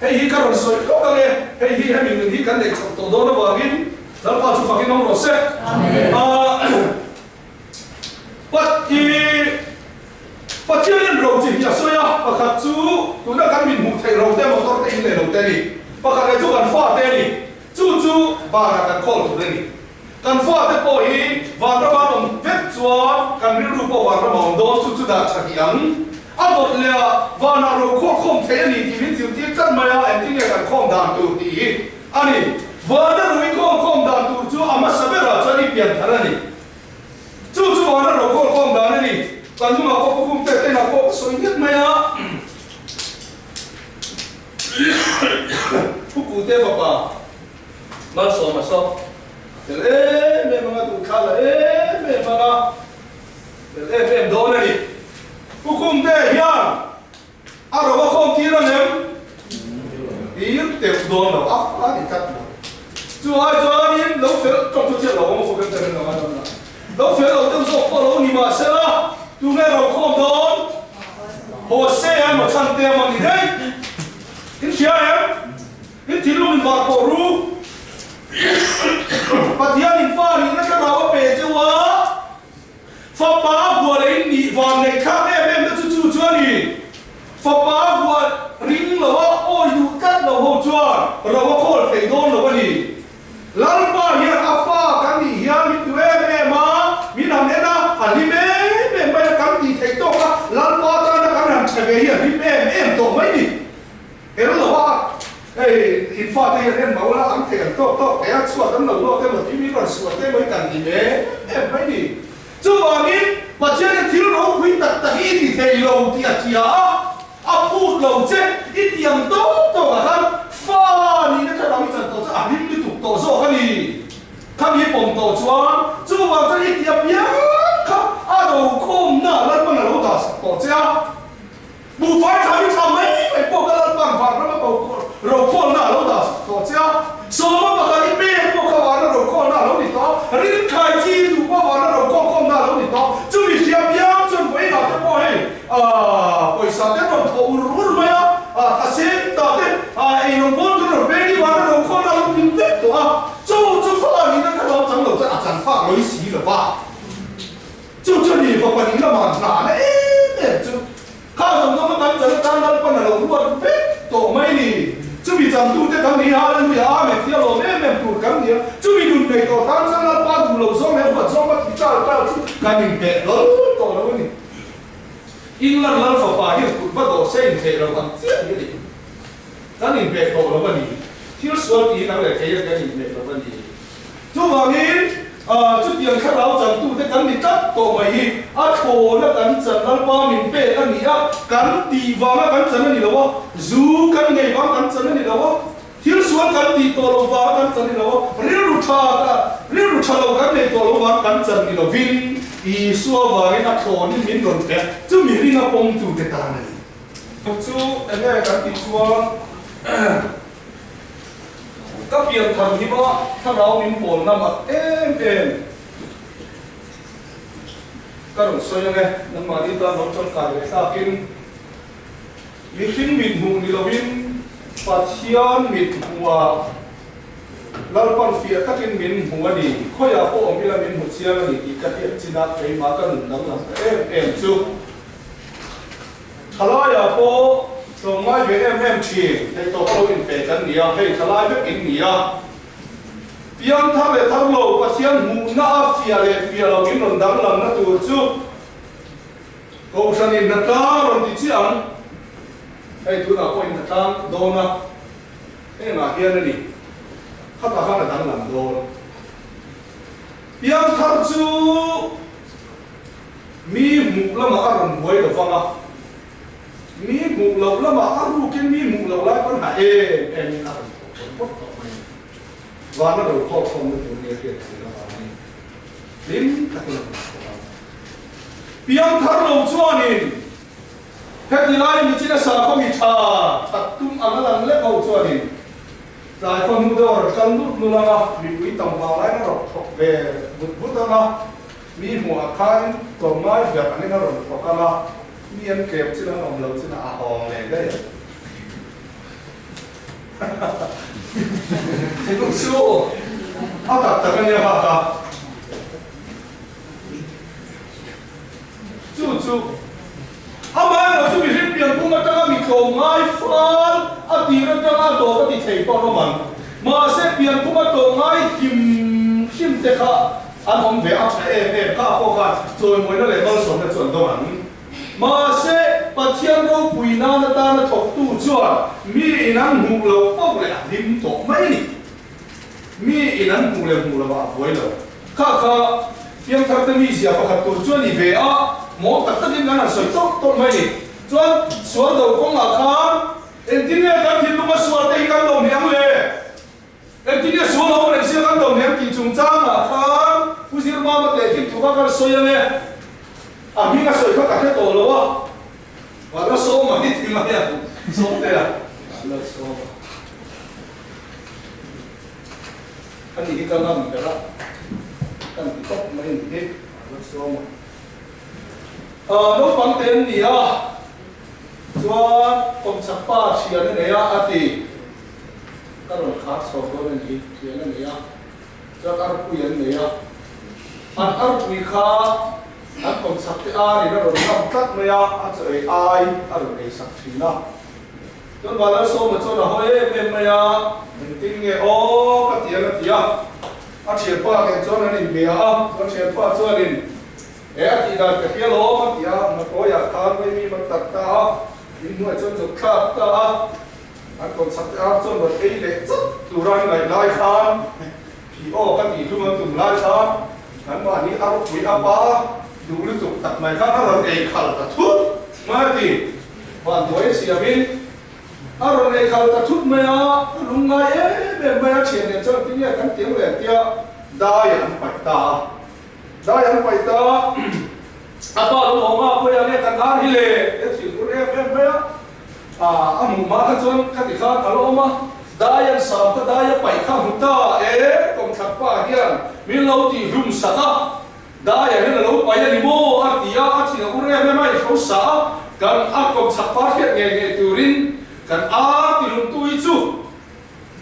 hei hi ka rawn sawi lawk ang e, hei hi hemi nun hi kan neih chhoh tawh dawn avangin Lalpa chu fakin awm rawh se. Pathianin ro chi hi a sawi a, pakhat chu tuna kan min hmuh theih ro te motor te in leh lo te a ni, pakhat leh chu kan fa te a ni, chu chu vanah kan khawl tur a ni. Kan fate pawh hi vanram an awm vek chuan kan rilru pawh vanram a awm dawn, chu chu dah tha tih ang. A dawt leh a, vanah ro khawh khawm theih a ni tih min zirtir tlat mai a, engtin nge kan khawm dan tur tih hi a ni. Vana ro i khawm khawm dan tur chu a hmasa berah chuan i pian thar a ni. Chu chu vana ro khawh khawm dan a ni. Kan hnungah pawh Pu Khumte tenah pawh ka sawi nghet mai a. Pu Kute fapa. Malsawm a sawk tel em em anga duhthla la em em anga tel em em dawn a ni. Pu Khumte hian a ro a khawm tir ang em? Tir teuh dawn lo, a a ni tlat lo. Chu ai chuanin lo fel tawng chu chiah lo awm a fawk em em lo a lo fel lo deuh zawk pawh lo ni mahsela tunge ro khawm dawn? Hosea emaw Chhante emaw ni daih. In hria em? In thinlung in vah pawh ru. Pathian in fa nihna thlarau a pe cheu a, fapa hual leh in nih van neih thlak em em te chu chu chu a ni. Fapa hual ring lo a awi duh tlat lo ho chuan ro a khawl thei dawn lo a ni. Lalpa hian a fa kan nih hian min duh em em a, min han en a, a hlim em em mai a, kan tih theih tawk a, Lalpa tana kan han che ve hi a hlim em em tawh mai ni. Tel lo a, hei in fate hian en mah ula an thei an tawk tawk thei a, chhuat an lo luak emaw tih mi rawn suah te mai kan ti em em mai ni. Chuvangin Pathianin thil ropui tak tak hi i ti thei lo tih a tia a, a phut lo che i tiang tawk tawk ah khan fa nihna. tawh zawk a ni. Khami pawm tawh chuan chuvang chuan i ti apiang kha a rokhawmna Lalpan a lo dah sak tawh che a. Buhfai tha hi tha mai mai pawh ka Lalpan vanram a rokhawlna a lo dah sak tawh che a. Sawma pakhat i pek pawh kha vana rokhawlna a lo ni tawh a, rinkhai chi i duh pawh vana rokhawlkhawmna a lo ni tawh. Chumi hria piang chuan vawiinah te pawh hei pawisa te rawn thawh ur ur mai a, thasem ta te eirawng bawl te rawn peng hi vana rokhawlna a lo tling vek tawh a. Chu chu fa nihna kha lo chang lo chuan a chan fak lawih si lo va. Chu chu ni fapa ning lamah hna na em em chu kha zawng zawng kan chan atan Lalpan a lo ruat vek tawh mai ni. Chumi changtute kan ni a, Hallelujah, Amen tia lawm em em tur kan ni a. Chumi nun nei tawh tan chuan Lalpa duh lo zawng leh huat zawng a ti chal chal chu kan inpeh hlawl tawh lo a ni. England Lal fapa hian kut va dawh se intheih lo ang chiah hi a ni. Kan inpeh tawh lo a ni. Thil sual tiin ang leh thei a kan inpeh lo a ni. Chuvangin, chutiang thlarau changtute kan ni tlat tawh mai hi a thlawna kan chan Lalpa min pek a ni a, kan tih vanga kan chan a ni lo a, zu kan ngei vang kan chan a ni lo a, thil sual kan tih tawh lo vanga kan chan a ni lo a, rilru tha rilru tha lo kan nei tawh lo vang kan chan ni lovin Isua vangin a thlawnin min rawn pe a, chumi ringa pawmtute tan a ni. Chu enge kan tih chuan. Ka pian thar hima thlarau min pawl na mak em em ka rawn sawi ang e, nangmahni tan lo tangkai leh tlakin mihring mit hmuh ni lovin Pathian mit hmuhah Lalpan fiah takin min hmu a ni, khawiah pawh awm ila min hmu chiang a ni tih ka hriat chinah keimah ka nun danglam ta em em chu. Thalaiah pawh tlawmngai ve em em thin, hei tawp lo inpe kan ni a, hei thalai vek in ni a. Piang thar leh thar lo, Pathian hmuhna a fiah leh fiah lo in rawn danglamna tur chu Kohhran in hnatlang rawn ti chiah ang. Hei tunah pawh in hnatlang dawn a, hengah hian a ni, khatah khan a danglam dawn. Piang thar chu. Mi hmuh lamah a rawn buai lo vang a, mi hmuh loh lamah a rukin mi hmuh loh lai pawn ha em em in a rawn thawk tawn phawt tawh mai a ni. Vana ro khawk khawmna tur nia hriat thei avangin hlim takin a rawn thawk a. Piang thar lo chuanin heti lai michina sakhaw mi tha that tum ang a lang lek ho chuanin tlai khaw hnu deuh a rawn kal nulh nulh ang a, mipui tam vang laiin a rawn thawk ve vut vut ang a. Mi hmuhah khan tlawmngai ber angin a rawn thawk ang a, mi an tlem chin an awm lo chin a hawng leh daih ang. Thiluk chu a tak tak a nia bak a, chu chu amaherawh chu mihring pianpum atanga mi tlawmngai fal a tir atanga a dawp a ti thei pawh rawm ang. Mahse pianpum a tlawmngai hlim hlim te kha An awm ve a tha em em kha pawh khan chawimawina leh malsawmna chu an dawng ang. Mahse, Pathian ropui nan atana thawktu chuan mi in an hmuh loh poh leh a hlim tawh mai a ni. Mi in an hmuh leh hmuh lovah a buai lo. Kha kha Piangtharte mizia pakhat tur chu a ni ve a, mawl tak takin kan han sawi tawlh tawlh mai a ni. Chuan sual do kawngah khan engtin nge kan thinlunga sualte hi kan lo hniang le? Engtin nge sual awm reng sia kan do hnem tih chungchangah khan Pu Zirmama teh khin thu kha kan sawi ang e. A hming a sawi kha ka hre tawh lo a, Vala Sawma hi ti mai a, Sawmtea Vala Sawma a ni hi ka ngam ber a, kan ti tawp mai a ni hi Vala Sawma. Naupang te an ni a, chuan kawmchhak pa thian a nei a, a ti. Ka rawn khar chho dawn a ni, thian a nei a, chuan arpui an nei a, an arpui kha an kawmchhak te arin a rawn ngam tlat mai a, a chaw ei ai a rawn ei sak thin a. Chuan Vanlalsawma chuan a hawi em em mai a, engtin nge aw ka ti ang a ti a, a thianpa nen chuan an inbia a, chuan thianpa chuanin he a tih dan ka hria lawm a ti a, Matawiah khan Mimi man tak ta a, inhnuai chuan zuk thlak ta a. An kawmchhak te ar chuan rawn ei leh chauh tura an ngaih lai khan phih aw ka tih hlum an tum lai khan anmahni a ropui a pa duh lutuk tak mai khan a rawn ei khal ta thut mai a ti. Vanduai a siamin A rawn ei khal ta thut mai a, a lung ngai em em mai a, thian nen chuan tinge kan tiang leh tia dai an paih ta a. Dai an paih ta a, a pa lo awm a, pawi ang e kan ar hi le e thil tur em em mai a, a hmuh hma kha chuan ka ti khan a la awm a, dai an sam kha dai a paih kha hmu ta e, kawmthlang pa hian min lo tih hlum sak a. Daia hian a lo pai a ni maw? a ti a, a thin a ur em em a, i hro sa a, kan a kawm chak pa hriat ngei ngei turin kan ar tilumtu hi chu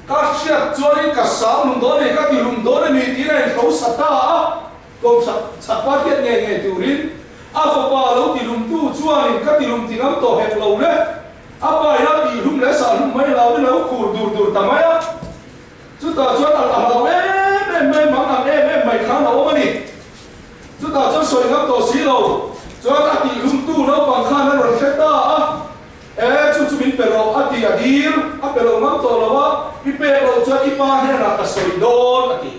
ka hriat chuanin ka sang lum dawn a ni, ka tilum dawn a ni tiin a inhro sa ta a, kawm chak chak pa hriat ngei ngei turin a fapa lo tilumtu chuanin ka tilum ti ngam tawh hek lo le, a pa ina tihlum leh sah hlum mai lo in a lo khur dur dur ta mai a. Chutah chuan a hlau em em mai, mang ang em em mai khan a awm a ni. Chutah chuan sawi ngam tawh si lo chuan a tihlumtu naupang khan a rawn hre ta a, E, chu chu min pe rawh a ti a dil, a pe lo ngam tawh lo a, i pek loh chuan i pa hnenah ka sawi dawn a ti.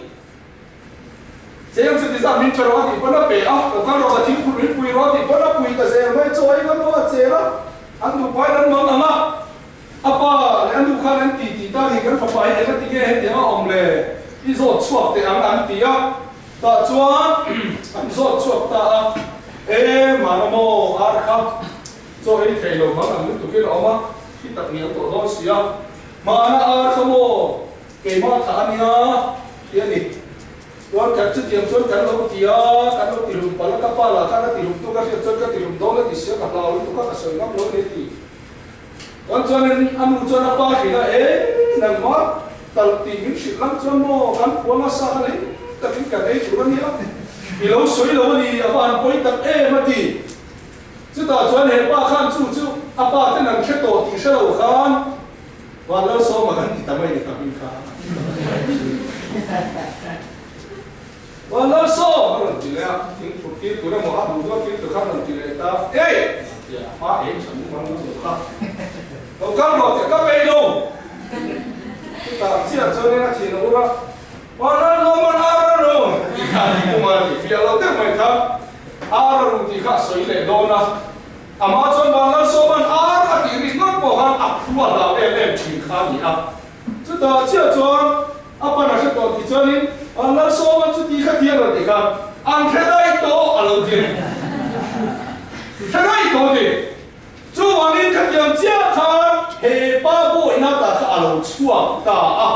Cheng chu ti zat min pe rawh a tih pawn a pe a, lo kal rawh ka thingphurh min pui rawh a tih pawn a pui ta zel mai, chaw ei ngam lo a chel a, an duhpain an mang ang a. A pa leh a nu khan an ti tih ta ni kan fapa hi eng a ti nge hetiang a awm le? I zawt chhuak teh ang an ti a, tah chuan an zawt chhuak ta a, E Mana maw ar kha chaw ei thei lo hmang ang lutukin a awm a, thi tak ngial tawh dawn si a, Mana ar kha maw keimah thah a nia ti a ni. Chuan kan chutiang chuan kan lo ti a, kan lo ti hlum palh a, ka pa lah khan a ti hlum tu ka hriat chuan ka ti hlum dawn a ti sia ka hlau lutuk a ka sawi ngam lo a ni a ti. Chuan chuanin a nu chuan a pa hrilh a, E, nangmah talh tih min hrilh lam chuan maw kan khuang a sa kha leng takin kan ei tur a nia, i lo sawi lo a ni, a va han pawi tak em a ti. Chutah chuan he pa khan chu chu a pa ten an hre tawh tih hre lo khan Vanlalsawma kan ti ta mai ni kha hming kha. Vanlalsawm a rawn ti leh a, thingphurh tir tur emaw a hmuh duah tir tur kha a rawn ti leh ta, Ei! a ti a, a hma eng tha mum ang lo kha. Lo kal rawh tih ka peih lo. Chutah chiah chuanin a thin a ur a, Vanlalsawm an ar a ru tih kha a ti tum a ni. Fiah lo deuh mai kha ar a ru tih kha a sawi leh dawn a, amah chuan Vanlalsawm an ar a tih rik ngawt pawh khan a phu a hlau em em thin kha a ni a. Chutah chiah chuan a pan a hre tawh tih chuanin an Lalsawma chu ti kha ti a rawn ti kha an hre daih tawh a lo ti a ni. Hre daih tawh a ti. Chuvangin khatiang chiah khan he pa bawihna tah kha a lo chhuak ta a,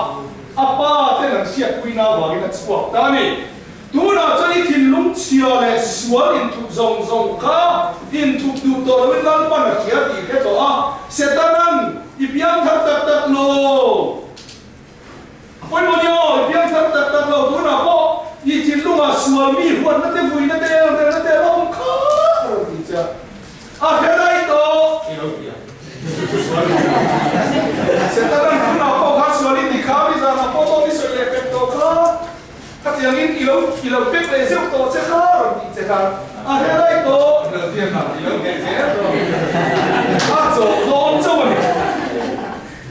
a pa ten an hriatpuina avangin a chhuak ta a ni. Tunah chuan i thinlung chhia leh sual inthup zawng zawng kha inthup duh tawh loin Lalpan a hria tih hre tawh a, Setanan i piang thar tak tak lo. A pawimawh ni aw, i piang thar tak tak lo. Tunah pawh i thinlungah sual mi huatna te, vuina te, elrelna te a lo awm kha a rawn ti che a. A hre daih tawh i lo ti a, chu chu sual i ti a. Setanan tunah pawh kha sual i ti kha, mi zanah pawh dawt i sawi leh pek tawh kha. Khatiangin i lo i lo pek leh zeuh tawh che kha rawn tih che khan a hre daih tawh i lo ti ang a, i lo hneh zel tawh a chawh dawn chauh a ni.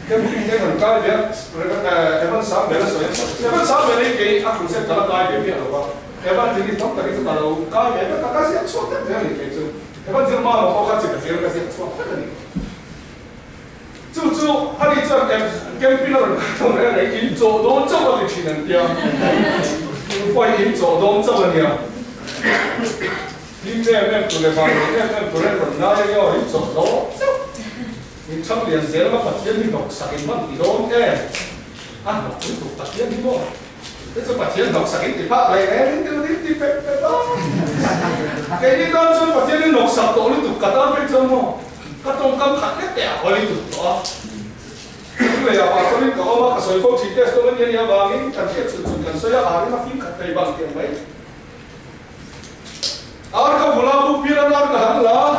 Camping te kan kai ve a, Evan Samuel a sawi a, Evan Samuel hi kei a crusade ka la kai ve miah lo va, Evan zir hi tam takin chu ka lo kai ve vek a, ka ziak chhuak vek zel a ni kei chu, Evan zir hma lo pawh kha chi ka zir ka ziak chhuak vek a ni. Chu chu ani chuan camping a rawn kal tawh reng reng, in chawh dawn chauh a ti thin an tia. Chu pawh hi in chawh dawn chauh a nia. Hlim em em tur leh vanduai em em tur en rawn ngai a nia aw, in chawh dawn chauh. In chhang lian zel anga Pathian hi hnawksak in hman ti dawn em? A hnawk pui tuk Pathian hi maw? Te chu Pathian hnawksak in ti phak leh em in ti in ti pep pep a. Keini tan chuan Pathian hi hnawksak tawh lutuk ka tan phei chuan maw? Ka tawngkam khat hlek teh a hawi tuk tawh a. Chung lei ah pastor in ka awm a, ka sawi fo thin test awm a ni a nih avangin kan hriat chhun chhun kan sawi a, ar in a fim khat thei bang tiang mai. Ar ka vul a, buk pian an ar ka han la a,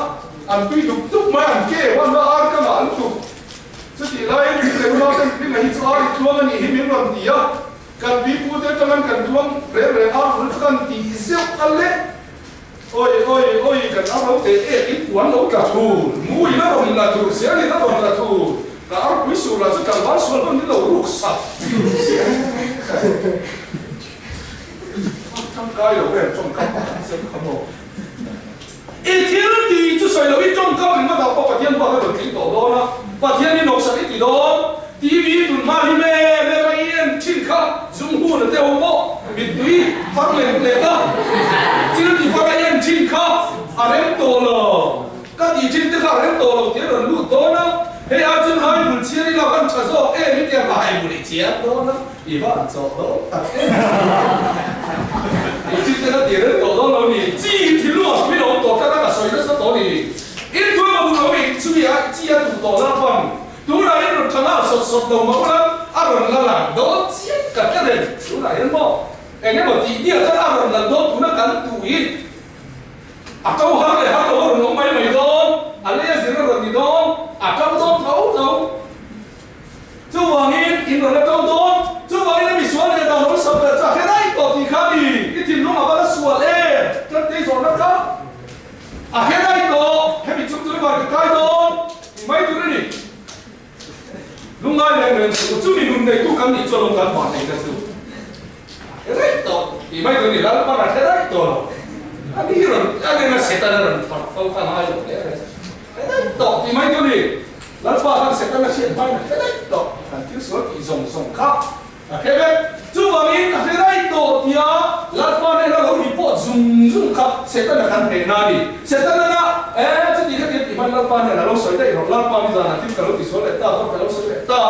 an tui dup dup mai, an ke huan a, ar ka ngah lutuk. Chutih laiin min leh unau ten Hminga hi chu ar i tluang a nih hi min rawn ti a, kan pi pu te atang an kan tluang reng reng ar vul chu kan tih zeuh a le. Awi awi awi kan ar lo teh ek in puan lo tla thur, mu in a rawn la thur, sial in a rawn la thur, ka arpui sur lah chu tlangval sual hman in lo ruk sak tangkai lo em tawngkam pakhat zet kha maw. I thil tih chu sawi lo i tawngkam ringawt ah pawh Pathian huat a rawn tling tawh dawn a, Pathian i nawksak i ti dawn. Mahni em em a i en thin kha zum hun a te ho pawh mittui far lek lek a thil ti far a i en thin kha a rem tawh lo. Ka tih thin te kha a rem tawh lo tih a rawn lut dawn a, hei ai chuan hai bul chhiar ila kan tha zawk em i tia ka hai bul i chhiar dawn a, i va han chawh dawn tak em tih thin te kha tih rem tawh dawn lo ni. Chi in thil luah min awm tawh tlat a ka sawi nasa tawh ni. In tuai maw duh lo in chumi a chi a duh tawh la chuan tunah in rawn tha nghal sawt sawt lo mah ula a rawn la lang dawn chiang ka hre reng tunah hian maw eng emaw tih diah chuan a rawn lang dawn tuna kan tuh hi A to har leh har lo a rawn awm mai mai dawn, a lei a zir a rawn ni dawn, a to dawn tho tho. Chuvangin in rawn la to dawn, chuvangin a misual leh dan lo sam leh chu a hre daih tawh tih kha ni, i thinlung a va la sual em? Tantei zawhna kha a hre daih tawh, hemi chung chu i van ka kai dawn tih mai tur a ni. Lungngai reng reng suh u, chumi nun neitu kan nih chuan lawng kan hmuh theihna chu a hre daih tawh tih mai tur a ni, Lalpan a hre daih tawh lo. A ni rawn, a nena Setana rawn phawrh fo kha ngai lo hle reng. Hre daih tawh tih mai tur a ni, Lalpa khan Setana hriat hmain a hre daih tawh, kan thil sual tih zawng zawng kha. A hre vek. Chuvangin a hre daih tawh tia Lalpa hnena lo report zung zung kha Setana kan hnehna a ni. Setana na, E, chuti kha tia tih hman Lalpa hnena lo sawi daih rawh, Lalpa mi zanah thil ka lo tisual leh ta, dawr ka lo sawi leh ta.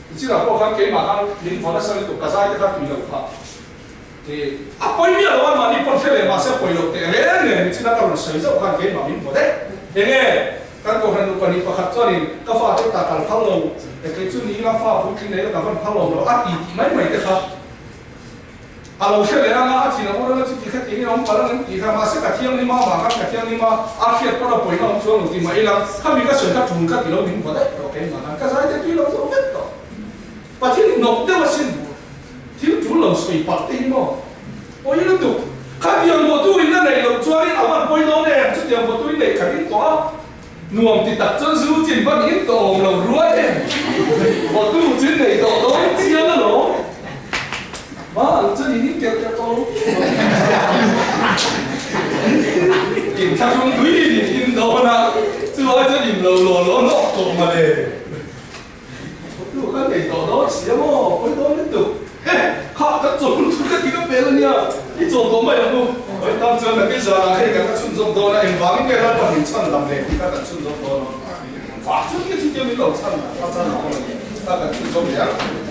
Tichirah pawh khan keimah khan min vawn nasa lutuk, ka zai te kha tui lo kha. Ti, a pawi miah lo a, mahni pawn hre leh mahse a pawi loh teh reng nen nichina ka rawn sawi zauh khan keimah min vaw daih. Enge? Kan kohhran nu pahnih pakhat chuanin ka fate ta kal phal lo, e kei chu ni ila fa puitling nei la ka van phal lo lo a ti tih mai mai te kha a lo hre leh anga a thin a ur anga chuti kha tiin awm palh ang em tih kha mahse ka thianghlim a amah khan ka thianghlim a a hriat pawn a pawina awm chuang lo ti mah ila khami ka sawi kha tul ka ti lo min vaw daih tawh keimah khan ka zai te tui lo zawk vek tawh Pathian in nawk deuh asin thil tul lo sawi palh te hi maw pawi lutuk khatiang bawhtu in a neih loh chuanin a van pawi dawn em chutiang bawhtu in neih khat in tawh a nuam ti tak chuan zu chin van in tawh awm lo ruai em bawhtu chin neih tawh dawn chiang alawm ma ang chuan in in kerh kerh tawh lo in thlahrung tui in in dawn a chu ai chuan in lo law law nawk tawh mawle. Hotlu kha nei tawh dawn si a maw? Pawi dawn lutuk. He! Kha kan chaw hun thut ka ti ka pel a nia, i chaw tawh mai ang u. Pawi tam chuan nakin zanah hei kan la chhunzawm dawn a, engvangin nge lalpa min chhan lam leh tih kha kan chhunzawm dawn a. Vah chu nge chutia min lo chhan a chan a awm a ni kha kan chhunzawm leh ang.